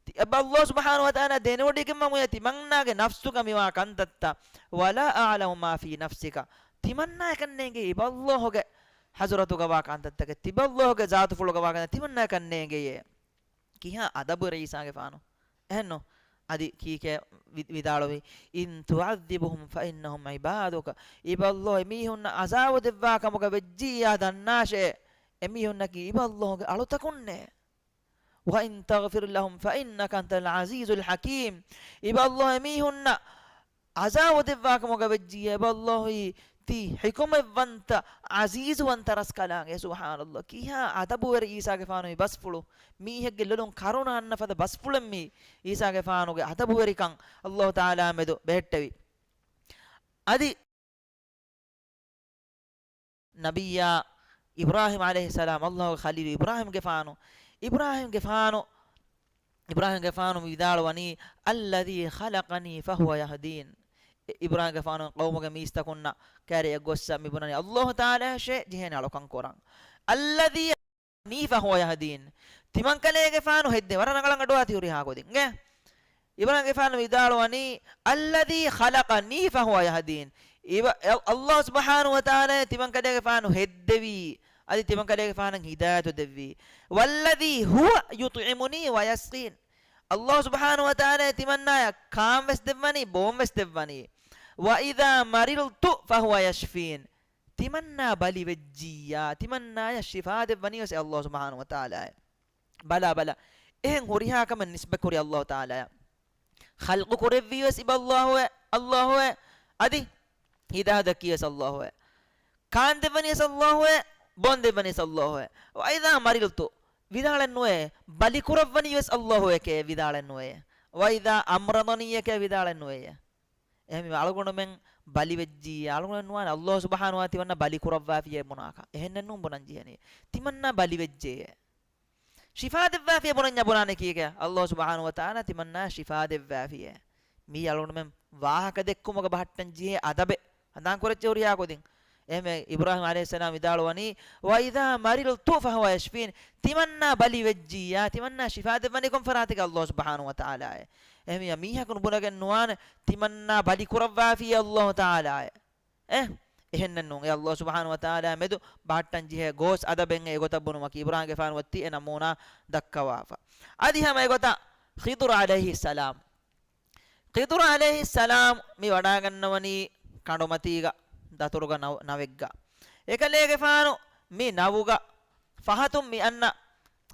ތި-، އެބަ އައްލާހު ސުބްޙާނަހު ވަތަޢާލާ ދެނެވޮޑިގެން ވަމުޔޭ ތިމަންނާގެ ނަފްސުގަ މިވާ ކަންތައްތައް. "ولا أعلم ما في نفسك." ތިމަންނާއަކަށް ނޭނގޭ އިބަ އައްލާހުގެ ޙަޟްރަތުގަ ވާ ކަންތައްތަކެއް، ތިބަ އައްލާހުގެ ޒާތުފުޅުގަ ވާ ކަންތައް ތިމަންނާއަކަށް ނޭނގެޔޭ. ކިހާ އަދަބުވެރި އީސާގެފާނު. އެހެންނު؟ އަދި ކީކޭ ވި-، ވިދާޅުވީ، "إن تعذبهم فإنهم عبادك." އިބަ އައްލާހު އެމީހުންނަށް އަޒާބު ދެއްވާ ކަމުގަ ވެއްޖިއްޔާ ދަންނާށޭ، އެމީހުންނަކީ އިބަ އައްލާހުގެ އަޅުތަކުންނޭ. "وإن تغفر لهم فإنك أنت العزيز الحكيم." އިބަ އައްލާހު އެމީހުންނަށް އަޒާބު ދެއްވާ ކަމުގަ ވެއްޖިއްޔާ، އިބަ އައްލާހުއީ ތި ޙިކުމަތްވަންތަ، ޢަޒީޒުވަންތަ ރަސްކަލާނގެ. ސުބްޙާނައްލާހް. ކިހާ އަދަބުވެރި އީސާގެފާނު މި ބަސްފުޅު. މީހެއްގެ ލޮލުން ކަރުނަ އަންނަ ފަދަ ބަސްފުޅެއް މީ. އީސާގެފާނުގެ އަދަބުވެރިކަން އައްލާހު ތަޢާލާ މެދު ބެހެއްޓެވި. އަދި ނަބިއްޔާ އިބްރާހީމް ޢަލައިހިއްސަލާމް، އައްލާހުގެ ޚަލީލު އިބްރާހީމްގެފާނު، އިބްރާހީމްގެފާނު، އިބްރާހީމްގެފާނު ވިދާޅުވަނީ، "الذي خلقني فهو يهدين." އި-، އިބްރާހީމްގެފާނު ޤައުމުގެ މީސްތަކުންނަށް ކައިރި އެއްގޮއްސަށް މި ބުނަނީ، އައްލާހު ތަޢާލާއަށޭ ޖެހޭނެ އަޅުކަން ކުރަން. "الذي خلقني فهو يهدين." ތިމަންކަލޭގެފާނު ހެއްދެ، ވަރަށް ރަނގަޅަށް އަޑުއަހާތި ހުރިހާ ގޮތެއް. އިބްރާހީމްގެފާނު ވިދާޅުވަނީ، "الذي خلقني فهو يهدين." އިބަ-، އަ-، އައްލާހު ސުބްޙާނަހު ވަތަޢާލާ ތިމަންކަލޭގެފާނު ހެއްދެވީ، އަދި ތިމަންކަލޭގެފާނަށް ހިދާޔަތު ދެއްވީ. "والذي هو يطعمني ويسقين." އައްލާހު ސުބްޙާނަހު ވަތަޢާލާ ތިމަންނާޔަށް ކާން ވެސް ދެއްވަނީ، ބޯން ވެސް ދެއްވަނީ. "وإذا مرضت فهو يشفين." ތިމަންނާ ބަލި ވެއްޖިއްޔާ، ތިމަންނާޔަށް ޝިފާ ދެއްވަނީ ވެސް އެ އައްލާހު ސުބްޙާނަހު ވަތަޢާލާއޭ. ބަލާ، ބަލާ. އެހެން ހުރިހާ ކަމެއް ނިސްބަތްކުރި އައްލާހު ތަޢާލާއަށް. ޚަލްޤު ކުރެއްވީ ވެސް އިބަ އައްލާހުއޭ، އައްލާހުއޭ. އަދި ހިދާޔަތު ދެއްކީ ވެސް އައްލާހުއޭ. ކާން ދެއްވަނީ ވެސް އައްލާހުއޭ، ބޯން ދެއްވަނީ ވެސް އައްލާހުއޭ. "وإذا مرضت." ވިދާޅެއް ނުވޭ، ބަލި ކުރައްވަނީ ވެސް އައްލާހުއޭކޭ ވިދާޅެއް ނުވޭ. "وإذا أمرضني" އޭކޭ ވިދާޅެއް ނުވޭ. އެހެންވީމަ އަޅުގަނޑުމެން ބަލި ވެއްޖިއްޔާ، އަޅުގަނޑުމެން ނުވާނެ އައްލާހު ސުބްޙާނަހު ވަތަޢާލާ ތިމަންނަ ބަލި ކުރައްވާފިޔޭ ބުނާކަށް. އެހެންނެއް ނޫން ބުނަން ޖެހެނީ. ތިމަންނަ ބަލި ވެއްޖެޔޭ. ޝިފާ ދެއްވާފިޔޭ ބުނަންޏާ ބުނާނެ ކީކޭ؟ އައްލާހު ސުބްޙާނަހު ވަތަޢާލާ ތިމަންނަ ޝިފާ ދެއްވާފިޔޭ. މީ އަޅުގަނޑުމެން ވާހަކަ ދެއްކުމުގަ ބަހައްޓަން ޖެހޭ އަދަބެއް. ހަނދާން ކުރައްޗޭ ހުރިހާ ގޮތެއް. އެހެންވެ، އިބްރާހީމް ޢަލައިހިއްސަލާމް ވިދާޅުވަނީ، "وإذا مرضت فهو يشفين." ތިމަންނާ ބަލި ވެއްޖިއްޔާ، ތިމަންނާ ޝިފާ ދެއްވަނީ ކޮން ފަރާތެއްގަ؟ އައްލާހު ސުބްޙާނަހު ވަތަޢާލާއޭ. އެހެންވެ، މީހަކު ނުބުނެގެން ނުވާނެ، ތިމަންނާ ބަލި ކުރައްވާފިޔޭ އައްލާހު ތަޢާލާއޭ. އެ، އެހެންނެއް ނޫން. އެ އައްލާހު ސުބްޙާނަހު ވަތަޢާލާ މެދު ބަހައްޓަން ޖެހޭ ގޯސް އަދަބެއް އެގޮތަށް ބުނުމަކީ، އިބްރާހީމްގެފާނު އޮތީ އެ ނަމޫނާ ދައްކަވާފަ. އަދި ހަމަ އެގޮތަށް ޚިޟުރު ޢަލައިހިއްސަލާމް. ޚިޟުރު ޢަލައިހިއްސަލާމް މި ވަޑާގަންނަވަނީ ކަނޑުމަތީގަ ދަތުރުގަ ނަވް-، ނަވެއްގަ. އެކަލޭގެފާނު މި ނަވުގަ ފަހަތުން މި އަންނަ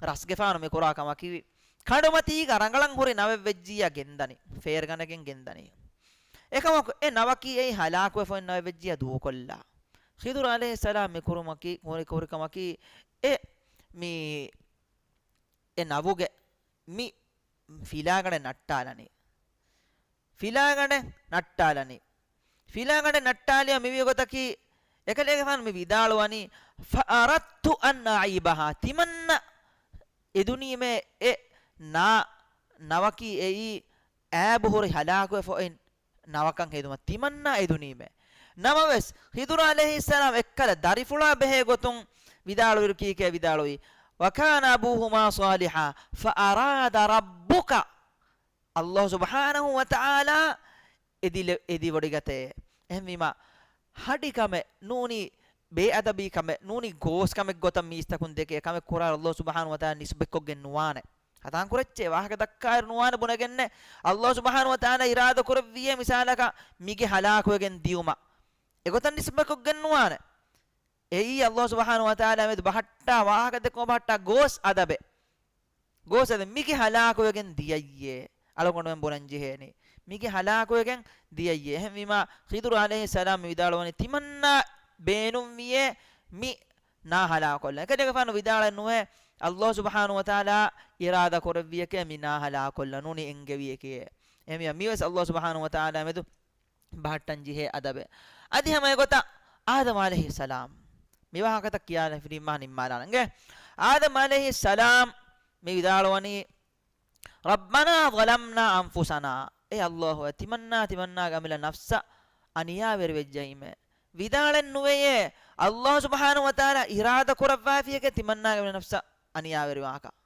ރަސްގެފާނު މި ކުރާ ކަމަކީ، ކަނޑުމަތީގަ ރަނގަޅަށް ހުރި ނަވެއް ވެއްޖިއްޔާ ގެންދަނީ، ފޭރުގަނެގެން ގެންދަނީ. އެކަމަކު އެ ނަވަކީ އެއީ ހަލާކުވެފަ އޮތް ނަވެއް ވެއްޖިއްޔާ ދޫކޮށްލާ. ޚިޟުރު ޢަލައިހިއްސަލާމް މި ކުރުމަކީ، ކުރި-، ކުރި ކަމަކީ އެ މި އެ ނަވުގެ މި ފިލާގަނޑެއް ނައްޓާލަނީ. ފިލާގަނޑެއް ނައްޓާލަނީ. ފިލާގަނޑެއް ނައްޓާލިޔާ މިވީ ގޮތަކީ، އެކަލޭގެފާނު މި ވިދާޅުވަނީ، "فأردت أن أعيبها." ތިމަންނަ އެ ދުނީމޭ އެ ނާ ނަވަކީ އެއީ އައިބު ހުރި ހަލާކުވެފަ އޮތް ނަވަކަން ހެދުމަށް ތިމަންނާ އެދުނީމޭ. ނަމަވެސް، ޚިޟުރު ޢަލައިހިއްސަލާމް އެއްކަލަ ދަރިފުޅާ ބެހޭ ގޮތުން ވިދާޅުވިރު ކީކޭ ވިދާޅުވީ؟ "وكان أبوهما صالحا فأراد ربك." އައްލާހު ސުބްޙާނަހު ވަތަޢާލާ އެދި ލެ-، އެދި ވޮޑިގަތޭ. އެހެންވީމާ، ހަޑި ކަމެއް ނޫނީ، ބޭއަދަބީ ކަމެއް ނޫނީ، ގޯސް ކަމެއް ގޮތަށް މީސްތަކުން ދެކޭ ކަމެއް ކުރާ އައްލާހު ސުބްޙާނަހު ވަތަޢާލާ ނިސްބަތްކޮށްގެން ނުވާނެ. ހަތާން ކުރައްޗޭ، ވާހަކަ ދައްކާއިރު ނުވާނެ ބުނެގެންނެ، އައްލާހު ސުބްޙާނަހު ވަތަޢާލާ އިރާދަ ކުރެއްވިއޭ މިސާލަކަށް މީގެ ހަލާކުވެގެން ދިޔުމަށް. އެގޮތަށް ނިސްބަތްކޮށްގެން ނުވާނެ. އެއީ އައްލާހު ސުބްޙާނަހު ވަތަޢާލާ މެދު ބަހައްޓާ ވާހަކަ ދެއްކުމަށް ބަހައްޓާ ގޯސް އަދަބެއް. ގޯސް އަދަބެއް. މީގެ ހަލާކުވެގެން ދިޔައްޔޭ. އަޅުގަނޑުމެން ބުނަން ޖެހޭނީ. މީގެ ހަލާކުވެގެން ދިޔައްޔޭ. އެހެންވީމާ، ޚިޟުރު ޢަލައިހިއްސަލާމް މި ވިދާޅުވަނީ، ތިމަންނާ ބޭނުންވިއޭ މި ނާ ހަލާކުކޮށްލަން. އެކަލޭގެފާނު ވިދާޅެއް ނުވޭ، އައްލާހު ސުބްޙާނަހު ވަތަޢާލާ އިރާދަ ކުރެއްވިޔެކޭ މި ނާ ހަލާކުކޮށްލަން ނޫނީ އެންގެވިޔެކޭ. އެހެންވީމާ، މިވެސް އައްލާހު ސުބްޙާނަހު ވަތަޢާލާ މެދު ބަހައްޓަން ޖެހޭ އަދަބެއް. އަދި ހަމަ އެގޮތަށް އާދަމް ޢަލައިހިއްސަލާމް މި ވާހަކަތައް ކިޔާލަން ފިރިމާ ނިންމާލާނަންގެ. އާދަމް ޢަލައިހިއްސަލާމް މި ވިދާޅުވަނީ، "رَبَّنَا ظَلَمْنَا أَنْفُسَنَا." އޭ އައްލާހު، ތިމަންނާ ތިމަންނާގެ އަމިއްލަ ނަފްސަށް އަނިޔާވެރިވެއްޖައީމޭ. ވިދާޅެއް ނުވެޔޭ، އައްލާހު ސުބްޙާނަހު ވަތަޢާލާ އިރާދަ ކުރައްވާފިޔެކޭ ތިމަންނާގެ އަމިއްލަ ނަފްސަށް އަނިޔާވެރިވާކަށް.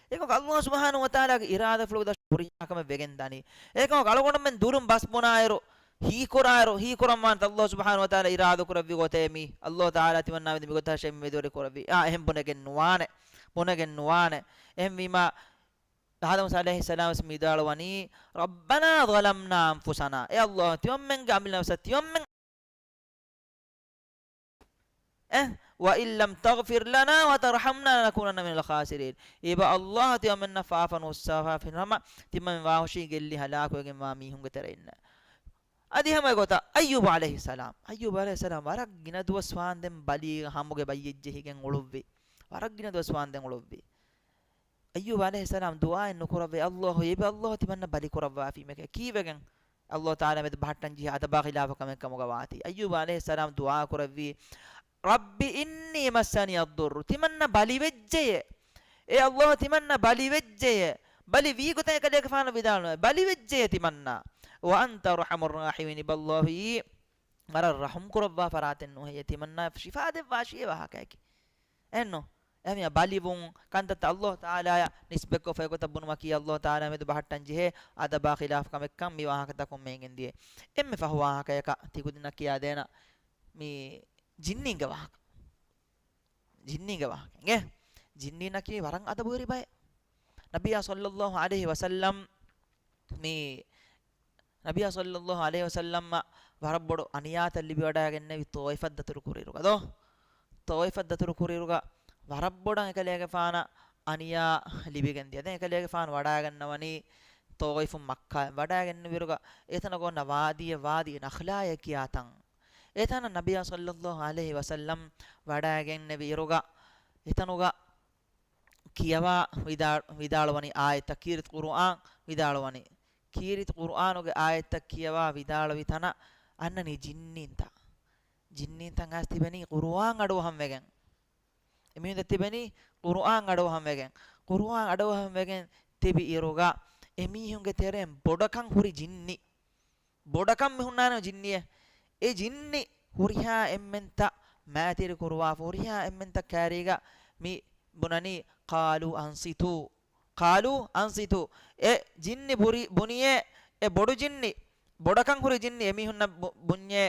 އެކަމަކު އައްލާހު ސުބްޙާނަހު ވަތަޢާލާގެ އިރާދަފުޅުގެ ދަށުން ހުރިހާ ކަމެއް ވެގެން ދާނީ. އެކަމަކު އަޅުގަނޑުމެން ދުރުން ބަސް ބުނާއިރު، ހީކުރާއިރު، ހީކުރަންވާނެތަ އައްލާހު ސުބްޙާނަހު ވަތަޢާލާ އިރާދަކުރެއްވި ގޮތޭ މީ؟ އައްލާހު ތަޢާލާ ތިމަންނާ މެދު މިގޮތަށް މި މެދުވެރި ކުރެއްވީ. އާ، އެހެން ބުނެގެން ނުވާނެ. ބުނެގެން ނުވާނެ. އެހެންވީމާ، އާދަމް ޢަލައިހިއްސަލާމް ވެސް މި ވިދާޅުވަނީ، "رَبَّنَا ظَلَمْنَا أَنْفُسَنَا." އޭ އައްލާހު، ތިމަންމެންގެ އަމިއްލަ ނަފްސަށް ތިމަންމެން އެ، "وَإِنْ لَمْ تَغْفِرْ لَنَا وَتَرْحَمْنَا لَنَكُونَنَّ مِنَ الْخَاسِرِينَ." އެބަ އައްލާހު ތިމަންމެންނަށް ފާފަ ނުއޮއްސާފާ ފިނަމަ، ތިމަން ވާހުށީ ގެއްލި ހަލާކުވެގެންވާ މީހުންގެ ތެރެއިންނަށް. އަދި ހަމަ އެގޮތަށް އައްޔޫބު ޢަލައިހިއްސަލާމް، އައްޔޫބު ޢަލައިހިއްސަލާމް ވަރަށް ގިނަ ދުވަސް ވާންދެން ބަލީގަ ހަމުގެ ބައްޔެއް ޖެހިގެން އުޅުއްވި. ވަރަށް ގިނަ ދުވަސް ވާންދެން އުޅުއްވި. އައްޔޫބު ޢަލައިހިއްސަލާމް ދުޢާއެއް ނުކުރައްވައި، އައްލާހު، އެބަ އައްލާހު ތިމަންނަ ބަލި ކުރައްވާފީމެކޭ. ކީއްވެގެން؟ އައްލާހު ތަޢާލާ މެދު ބަހައްޓަން ޖެހޭ އަދަބާ ޚިލާފު ކަމެއް ކަމުގަ ވާތީ. އައްޔޫބު ޢަލައިހިއްސަލާމް ދުޢާ ކުރެއްވީ، "رَبِّ إِنِّي مَسَّنِيَ الضُّرُّ." ތިމަންނަ ބަލިވެއްޖެޔޭ. އޭ އައްލާހު، ތިމަންނަ ބަލިވެއްޖެޔޭ. ބަލި ވީ ގޮތަށް އެކަލޭގެފާނު ވިދާޅުވޭ. ބަލިވެއްޖެޔޭ ތިމަންނަ. "وَأَنْتَ أَرْحَمُ الرَّاحِمِينَ." އެބަ އައްލާހު އީ ވަރަށް ރަޙުމް ކުރައްވާ ފަރާތެއް ނޫން. ތިމަންނަ ޝިފާ ދެއްވާށި އެ ވާހަކައަކީ. އެއްނު؟ އެހެންވެ ބަލިވުން ކަންތައްތައް އައްލާހު ތަޢާލާއަށް ނިސްބަތްކޮށްފައި ގޮތަށް ބުނުމަކީ އައްލާހު ތަޢާލާ މެދު ބަހައްޓަން ޖެހޭ އަދަބާ ޚިލާފު ކަމެއްކަން މި ވާހަކަތަކުން މޭނގެން ދިޔަ. އެންމެ ފަހު ވާހަކަޔަކަށް ތިކުދިންނަށް ކިޔާދޭނަ މި ޖިންނީންގެ ވާހަކަ. ޖިންނީންގެ ވާހަކަ އިނގޭ. ޖިންނީންނަކީ ވަރަށް އަދަބުވެރި ބައެއް. ނަބިއްޔާ ޞައްލައްލާހު ޢަލައިހި ވަސައްލަމް މި ނަބިއްޔާ ޞައްލައްލާހު ޢަލައިހި ވަސައްލަމަށް ވަރަށް ބޮޑު އަނިޔާތައް ލިބިވަޑައިގެންނެވި ޠާއިފަށް ދަތުރު ކުރިއިރުގަ ދޯ؟ ޠާއިފަށް ދަތުރު ކުރިއިރުގަ ވަރަށް ބޮޑަށް އެކަލޭގެފާނަށް އަނިޔާ ލިބިގެން ދިޔަ. ދެން އެކަލޭގެފާނު ވަޑައިގަންނަވަނީ ޠާއިފުން މައްކާއަށް ވަޑައިގެންނެވިއިރުގަ އެތަނަށް އޮންނަ ވާދީއެއް، ވާދީ ނަޚްލާއޭ ކިޔާ ތަން. އެތަނަށް ނަބިއްޔާ ޞައްލައްލާހު ޢަލައިހި ވަސައްލަމް ވަޑައިގެންނެވިއިރުގަ އެތަނުގަ ކިޔަވާ ވިދާ-، ވިދާޅުވަނީ އާޔަތްތައް، ކީރިތި ޤުރުއާން ވިދާޅުވަނީ. ކީރިތި ޤުރުއާނުގެ އާޔަތްތައް ކިޔަވާ ވިދާޅުވި ތަނަށް އަންނަނީ ޖިންނީންތައް. ޖިންނީންތައް އައިސް ތިބެނީ ޤުރުއާން އަޑުއަހަން ވެގެން. އެމީހުންތައް ތިބެނީ ޤުރުއާން އަޑުއަހަން ވެގެން. ޤުރުއާން އަޑުއަހަން ވެގެން ތިބި އިރުގަ އެމީހުންގެ ތެރެއިން ބޮޑަކަށް ހުރި ޖިންނި. ބޮޑަކަށް މި ހުންނާނެ ޖިންނިއެއް. އެ ޖިންނި ހުރިހާ އެންމެންތައް މައިތިރި ކުރުވާފަ، ހުރިހާ އެންމެންތައް ކާރީގަ މި ބުނަނީ، "قَالُوا أَنْصِتُوا، قَالُوا أَنْصِتُوا." އެ ޖިންނި ބުރި-، ބުނިޔޭ، އެ ބޮޑު ޖިންނި، ބޮޑަކަށް ހުރި ޖިންނި އެމީހުންނަށް ބު-، ބުންޏޭ،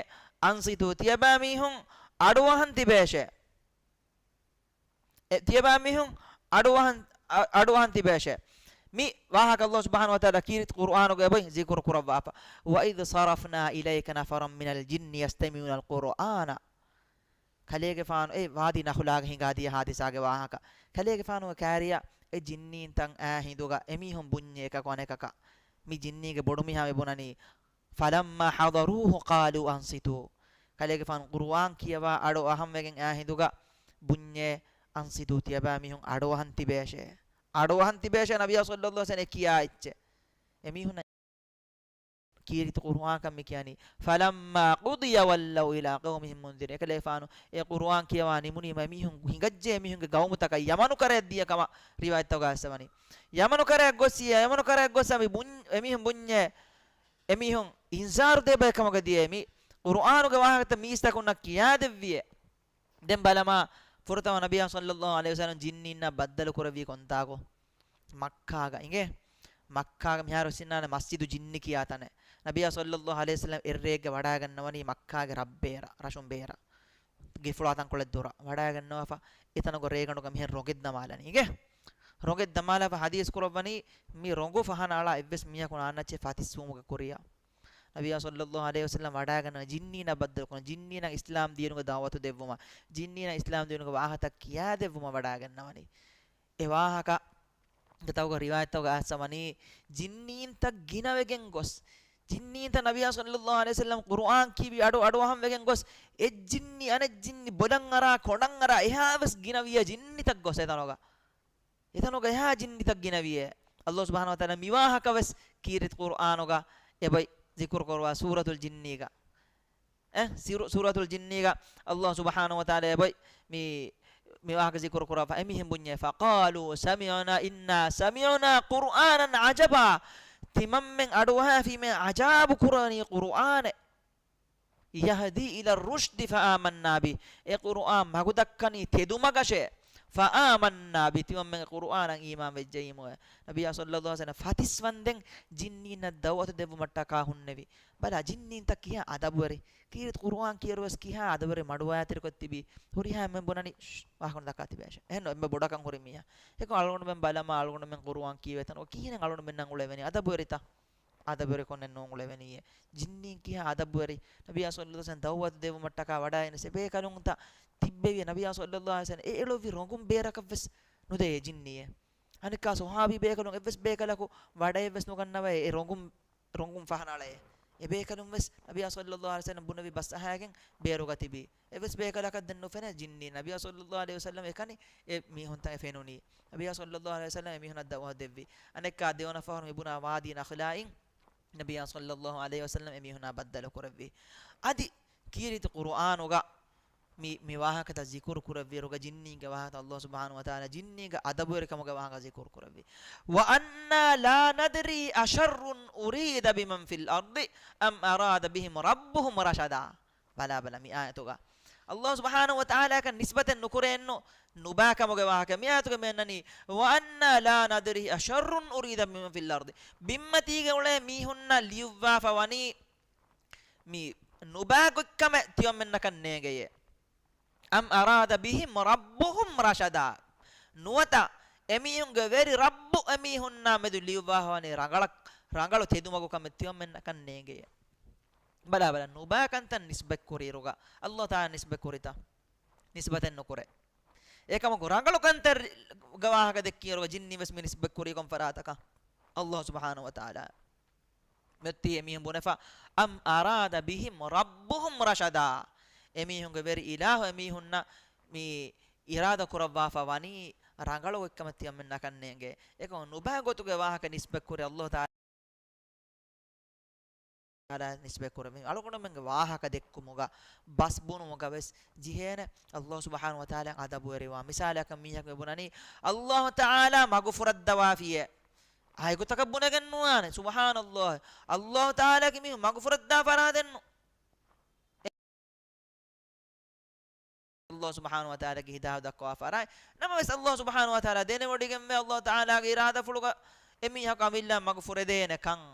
"أَنْصِتُوا، ތިޔަބައިމީހުން އަޑުއަހަން ތިބޭށޭ." އެ ތިޔަބައިމީހުން އަޑުއަހަން، އަ-، އަޑުއަހަން ތިބޭށޭ. މި ވާހަކަ އައްލާހު ސުބްޙާނަހު ވަތަޢާލާ ކީރިތި ޤުރުއާނުގައި އެބައި ޒިކުރު ކުރައްވާފަ. "وَإِذْ صَرَفْنَا إِلَيْكَ نَفَرًا مِنَ الْجِنِّ يَسْتَمِعُونَ الْقُرْآنَ." ކަލޭގެފާނު އެ ވާދީ ނަޚުލާގަ ހިނގާދިޔަ ހާދިސާގެ ވާހަކަ. ކަލޭގެފާނުގެ ކާރިއަށް އެ ޖިންނީންތައް އާ ހިނދުގަ އެމީހުން ބުންޏޭ އެކަކު އަނެކަކަށް. މި ޖިންނީގެ ބޮޑުމިހާ މި ބުނަނީ، "فَلَمَّا حَضَرُوهُ قَالُوا أَنْصِتُوا." ކަލޭގެފާނު ޤުރުއާން ކިޔަވާ އަޑު އަހަންވެގެން އާ ހިނދުގަ ބުންޏޭ، "أَنْصِتُوا، ތިޔަބައިމީހުން އަޑުއަހަން ތިބޭށޭ." އަޑުއަހަން ތިބޭށޭ ނަބިއްޔާ ޞައްލައްލާހު ޢަލައިހި ވަސައްލަމަ އެ ކިޔާ އެއްޗެއް. އެމީހުންނަށް ކީރިތި ޤުރުއާންކަން މި ކިޔަނީ. "فَلَمَّا قُضِيَ وَلَّوْا إِلَىٰ قَوْمِهِمْ مُنْذِرِينَ." އެކަލޭގެފާނު އެ ޤުރުއާން ކިޔަވާ ނިމުނީމަ އެމީހުން ހިނގައްޖެ އެމީހުންގެ ގައުމުތަކަށް ޔަމަނު ކަރައަށް ދިޔަ ކަމަށް ރިވާޔަތްތަކުގަ އައިސްފަވަނީ. ޔަމަނު ކަރައަށް ގޮއްސިޔަ، ޔަމަނު ކަރައަށް ގޮއްސަ މި ބުން-، އެމީހުން ބުންޏޭ، އެމީހުން އިންޒާރު ދޭ ބައެއް ކަމުގަ ދިޔައީ މި ޤުރުއާނުގެ ވާހަކަތައް މީސްތަކުންނަށް ކިޔާދެއްވިޔޭ. ދެން ބަލަމާ، ފުރަތަމަ ނަބިއްޔާ ޞައްލައްލާހު ޢަލައިހި ވަސައްލަމަ ޖިންނީންނާ ބައްދަލު ކުރެއްވީ ކޮންތާކު؟ މައްކާގަ އިނގޭ. މައްކާގަ މިހާރު ވެސް އިންނާނެ މަސްޖިދު ޖިންނި ކިޔާ ތަނެއް. ނަބިޔާ ޞައްލައްލާހު ޢަލައިހި ވަސައްލަމް އެއްރޭގެ ވަޑާގަންނަވަނީ މައްކާގެ ރަށްބޭރަށް، ރަށުން ބޭރަށް، ގެފުޅާ ތަންކޮޅެއް ދުރަށް ވަޑާގަންނަވާފަ، އެތަނުގަ ރޭގަނޑުގަ މިހެން ރޮނގެއް ދަމާލަނީ. އިނގޭ؟ ރޮނގެއް ދަމާލާފަ ޙަދީޘް ކުރައްވަނީ، މި ރޮނގު ފަހަނަ އަޅާ އެއްވެސް މީހަކު ނާންނައްޗޭ ފަތިސްވުމުގެ ކުރިޔަށް. ނަބިޔާ ޞައްލައްލާހު ޢަލައިހި ވަސައްލަމް ވަޑާގަންނަވަނީ ޖިންނީންނަށް ބައްދަލުކޮށް، ޖިންނީންނަށް އިސްލާމް ދީނުގެ ދަޢުވަތު ދެއްވުމަށް، ޖިންނީންނަށް އިސްލާމް ދީނުގެ ވާހަކަތައް ކިޔާދެއްވުމަށް ވަޑާގަންނަވަނީ. އެ ވާހަކަ ގަތަކުގަ ރިވާޔަތްތަކުގަ އައިސްފަ ވަނީ، ޖިންނީންތައް ގިނަވެގެން ގޮސް، ޖިންނީންތައް ނަބިޔާ ޞައްލައްލާހު ޢަލައިހި ވަސައްލަމް ޤުރުއާން ކީއްވި އަޑު އަޑުއަހަން ވެގެން ގޮސް، އެއްޖިންނި އަނެއްޖިންނި ބޮލަށް އަރާ، ކޮނޑަށް އަރާ، އެހާވެސް ގިނަވިޔަ ޖިންނިތައް ގޮސް އެތަނުގަ. އެތަނުގަ އެހާ ޖިންނިތައް ގިނަވިޔޭ. އައްލާހު ސުބްޙާނަހު ވަތަޢާލާ މިވާހަކަ ވެސް ކީރިތި ޤުރުއާނުގަ އެބައި ޒިކުރު ކުރައްވާ ސޫރަތުލް ޖިންނީގަ. އެ، ސިރު-، ސޫރަތުލް ޖިންނީގަ އައްލާހު ސުބްޙާނަހު ވަތަޢާލާ އެބައި މި، މި ވާހަކަ ޒިކުރު ކުރައްވާ އެމީހުން ބުންޏޭ، فقالوا سمعنا، إنا سمعنا قرآنا عجبا. ތިމަންމެން އަޑުއަހާފީމޭ އަޖާބު ކުރަނީ ޤުރުއާނެއް. يهدي إلى الرشد فآمنا به. އެ ޤުރުއާން މަގުދައްކަނީ ތެދުމަގަށޭ. فآمنا به. ތިމަންމެން ޤުރުއާނަށް އީމާން ވެއްޖައީމުވެ. ނަބިޔާ ޞައްލައްލާހު ޢަލައިހި ވަސައްލަމް ފަތިސް ވަންދެން ޖިންނީންނަށް ދަޢުވަތު ދެއްވުމަށްޓަކާ ހުންނެވި. ބަލާ، ޖިންނީންތައް ކިހާ އަދަބުވެރި. ކީރިތި ޤުރުއާން ކިޔަރުވެސް ކިހާ އަދަބުވެރި މަޑުވާތެރިކޮށް ތިބީ. ހުރިހާ އެންމެން ބުނަނީ، ޝް، ވާހަކަ ދައްކާ ތިބޭށޭ. އެހެން އެންމެ ބޮޑަކަށް ހުރި މީހާ. އެކަމް އަޅުގަނޑުމެން ބަލަމާ، އަޅުގަނޑުމެން ޤުރުއާން ކީވޭ ތަނުގަ ކިހިނެއް އަޅުގަނޑުމެންނަށް އުޅެވެނީ؟ އަދަބުވެރިތަ؟ އަދަބުވެރިކޮށް ނެއް ނޫން އުޅެވެނީއޭ. ޖިންނީން ކިހާ އަދަބުވެރި. ނަބިޔާ ޞައްލައްލާހު ޢަލައިހި ވަސައްލަމް ދަޢުވަތު ދެއްވުމަށްޓަކާ ވަޑައިގެން އެބޭކަލުންތައް ތިއްބެވި. ނަބިޔާ ޞައްލައްލާހު ޢަލައިހި ވަސައްލަމް އެ އެޅުއްވި ރޮނގުން ބޭރަކަށްވެސް ނުދެއޭ ޖިންނީއެއް. އަނެއްކާ ޞަޙާބީ ބޭކަލުން އެއްވެސް ބޭކަލަކު ވަޑައެއްވެސް ނުގަންނަވައޭ އެ ރޮނގުން، ރޮނގުން ފަހަނަ އަޅައޭ. އެބޭކަލުންވެސް ނަބިޔާ ޞައްލައްލާހު ޢަލައިހި ވަސައްލަމް ބުނެވި ބަސް އަހައިގެން ބޭރުގަ ތިބީ. އެއްވެސް ބޭކަލަކަށް ދެން ނުފެނޭ ޖިންނީ. ނަބިޔާ ޞައްލައްލާހު ޢަލައިހި ވަސައްލަމް އެކަނި އެ މީހުންތައް އެ ފެނުނީ. ނަބިޔާ ޞައްލައްލާހު ޢަލައިހި ވަސައްލަމް އެމީހުންނަށް ދަޢުވަތު ދެއްވި. އަނެއްކާ ދެވަނަ ފަހަރު މި ބުނާ ވާދީ ނަޚްލާއިން ނަބިޔާ ޞައްލައްލާހު ޢަލައިހި ވަސައްލަމް އެމީހުންނާ ބައްދަލު ކުރެއްވި. އަދި ކީރިތި ޤުރުއާނުގަ މި، މި ވާހަކަތައް ޒިކުރު ކުރެއްވިއިރުގަ ޖިންނީންގެ ވާހަކަތައް އައްލާހު ސުބްޙާނަހު ވަތަޢާލާ ޖިންނީންގެ އަދަބުވެރިކަމުގެ ވާހަކަ ޒިކުރު ކުރެއްވި. وَأَنَّا لَا نَدْرِي أَشَرٌّ أُرِيدَ بِمَنْ فِي الْأَرْضِ أَمْ أَرَادَ بِهِمْ رَبُّهُمْ رَشَدًا. ބަލާބަލަ މި އާޔަތުގަ އައްލާހު ސުބްޙާނަހު ވަތަޢާލާއަކަށް ނިސްބަތެއް ނުކުރޭނު ނުބާކަމުގެ ވާހަކަ. މި އާޔަތުގަ މި އަންނަނީ، وَأَنَّا لَا نَدْرِي أَشَرٌّ أُرِيدَ بِمَنْ فِي الْأَرْضِ. ބިންމަތީގަ އުޅޭ މީހުންނަށް ލިޔުއްވާފަ ވަނީ މި ނުބާ ގޮތްކަމެއް ތިމަންމެންނަކަށް ނޭނގެޔޭ. أَمْ أَرَادَ بِهِمْ رَبُّهُمْ رَشَدًا. ނުވަތަ އެމީހުންގެ ވެރި ރައްބު އެމީހުންނާ މެދު ލިޔުއްވާފަ ވަނީ ރަނގަޅަށް، ރަނގަޅު ތެދުމަގުކަމެއް ތިމަންމެންނަކަށް ނޭނގެޔޭ. ބަލާބަލަ، ނުބާކަންތައް ނިސްބަތްކުރިއިރުގަ އައްލާހު ތަޢާލާ ނިސްބަތްކުރިތަ؟ ނިސްބަތެއް ނުކުރޭ. އެކަމަކު، ރަނގަޅު ކަންތައްގެ ވާހަކަ ދެއްކިއިރުގަ ޖިންނީން ވެސް މި ނިސްބަތްކުރީ ކޮން ފަރާތަކަށް؟ އައްލާހު ސުބްޙާނަހު ވަތަޢާލާ. މިއޮތީ އެމީހުން ބުނެފަ، أَمْ أَرَادَ بِهِمْ رَبُّهُمْ رَشَدًا. އެމީހުންގެ ވެރި އިލާހު އެމީހުންނަށް މި އިރާދަ ކުރައްވާފަ ވަނީ ރަނގަޅު ގޮތްކަމެއް ތިމަންމެންނަކަށް ނޭނގޭ. އެކަމަކު، ނުބާ ގޮތުގެ ވާހަކަ ނިސްބަތްކުރި އައްލާހު ތަޢާލާ ނިސްބަތްކުރެވެން. އަޅުގަނޑުމެންގެ ވާހަކަ ދެއްކުމުގަ، ބަސް ބުނުމުގަ ވެސް ޖެހޭނެ އައްލާހު ސުބްޙާނަހު ވަތަޢާލާ އަދަބުވެރިވާން. މިސާލަކަށް މީހަކު މި ބުނަނީ، އައްލާހު ތަޢާލާ މަގުފުރައްދަވާފިޔޭ. އާއެއް ގޮތަކަށް ބުނެގެން ނުވާނެ. ސުބްޙާނައްލާހް. އައްލާހު ތަޢާލާގެ މީހުން މަގުފުރައްދާ ފަރާތެއްނު. އައްލާހު ސުބްޙާނަހު ވަތަޢާލާގެ ހިދާޔަތް ދައްކަވާ ފަރާތް. ނަމަވެސް، އައްލާހު ސުބްޙާނަހު ވަތަޢާލާ ދެނެވޮޑިގެންވޭ އައްލާހު ތަޢާލާގެ އިރާދަފުޅުގަ އެމީހަކު އަމިއްލަ މަގު ފުރެދޭނެ ކަން.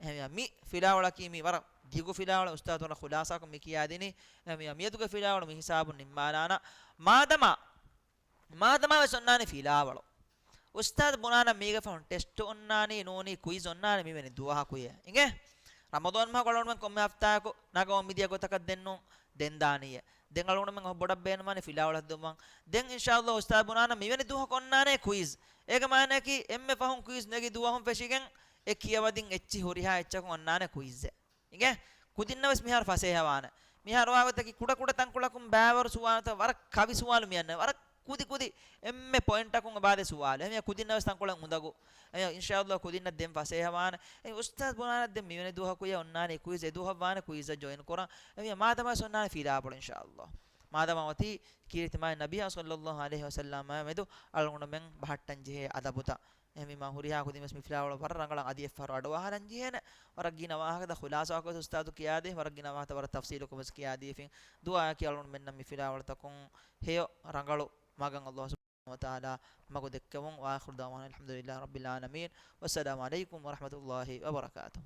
އެހެންވެ، މި ފިލާވަޅަކީ މި ވަރަށް ދިގު ފިލާވަޅެއް، އުސްތާޛު ވަރަށް ޚުލާޞާކޮށް މި ކިޔާދިނީ. އެހެންވެ، މިއަދުގެ ފިލާވަޅު މި ހިސާބުން ނިންމާލާނަން. މާދަމާ، މާދަމާ ވެސް އޮންނާނީ ފިލާވަޅު. އުސްތާޛު ބުނާނަން މީގެ ފަހުން ޓެސްޓު އޮންނާނީ ނޫނީ ކުއިޒް އޮންނާނީ މިވެނި ދުވަހަކުޔޭ. އިނގޭ؟ ރަމަޟާން މަހަކު އަޅުގަނޑުމެން ކޮންމެ ހަފްތާއަކު ނަގައު މިދިޔަ ގޮތަކަށް ދެންނު ދެން ދާނީއޭ. ދެން އަޅުގަނޑުމެން އަހު ބޮޑަށް ބޭނުމާނެ ފިލާވަޅަށް ދުންވަން. ދެން އިންޝާﷲ އުސްތާޛު ބުނާނަން މިވެނި ދުވަހަކު އޮންނާނޭ ކުއިޒް. އޭގެ މާނައަކީ އެންމެ ފަހުން ކުއިޒް ނެގި ދުވަހުން ފެށިގެން އެ ކިޔަވަދިން އެއްޗިހި ހުރިހާ އެއްޗަކުން އޮންނާނެ ކުއިޒެއް. އިނގޭ؟ ކުދިންނަށް ވެސް މިހާރު ފަސޭހަވާނެ. މިހާރު ވާގޮތަކީ ކުޑަކުޑަ ތަންކޮޅަކުން ބައިވަރު ސުވާލުތައް، ވަރަށް ކަވި ސުވާލު މި އަންނަ. ވަރަށް ކުދި ކުދި އެންމެ ޕޮއިންޓަކުން އެބާދޭ ސުވާލު. އެހެންވެ ކުދިންނަށް ވެސް ތަންކޮޅެއް އުނދަގޫ. އެހެންވެ އިންޝާﷲ ކުދިންނަށް ދެން ފަސޭހަވާނެ. އެ އުސްތާޛު ބުނާނަން ދެން މިވެނި ދުވަހަކު އެ އޮންނާނީ ކުއިޒް، އެ ދުވަހަށް ވާނެ ކުއިޒަށް ޖޮއިން ކުރަން. އެހެންވެ މާދަމާ ވެސް އޮންނާނެ ފިލާވަޅު އިންޝާﷲ. މާދަމާ އޮތީ ކީރިތި މާތް ނަބިއްޔާ ޞައްލަﷲު ޢަލައިހި ވަސައްލަމާ މެދު އަޅުގަނޑުމެން ބަހައްޓަން ޖެހޭ އަދަބުތައް. އެހެންވީމާ ހުރިހާ ކުދިން ވެސް މި ފިލާވަޅު ވަރަށް ރަނގަޅަށް އަދި އެއްފަހަރު އަޑުއަހާލަން ޖެހޭނެ. ވަރަށް ގިނަ ވާހަކަތައް ޚުލާޞާކޮށް އުސްތާޛު ކިޔާދީފިން، ވަރަށް ގިނަ ވާހަކަތައް ވަރަށް ތަފްޞީލުކޮށް ވެސް ކިޔާދީފިން. ދުޢާއަކީ އަޅުގަނޑުމެންނަށް މި ފިލާވަޅުތަކުން ހެޔޮ ރަނގަޅު މަގަށް ﷲ ސުބްޙާނަހޫ ވަތަޢާލާ މަގު ދެއްކެވުން. وآخر دعوانا أن الحمد لله رب العالمين. والسلام عليكم ورحمة الله وبركاته.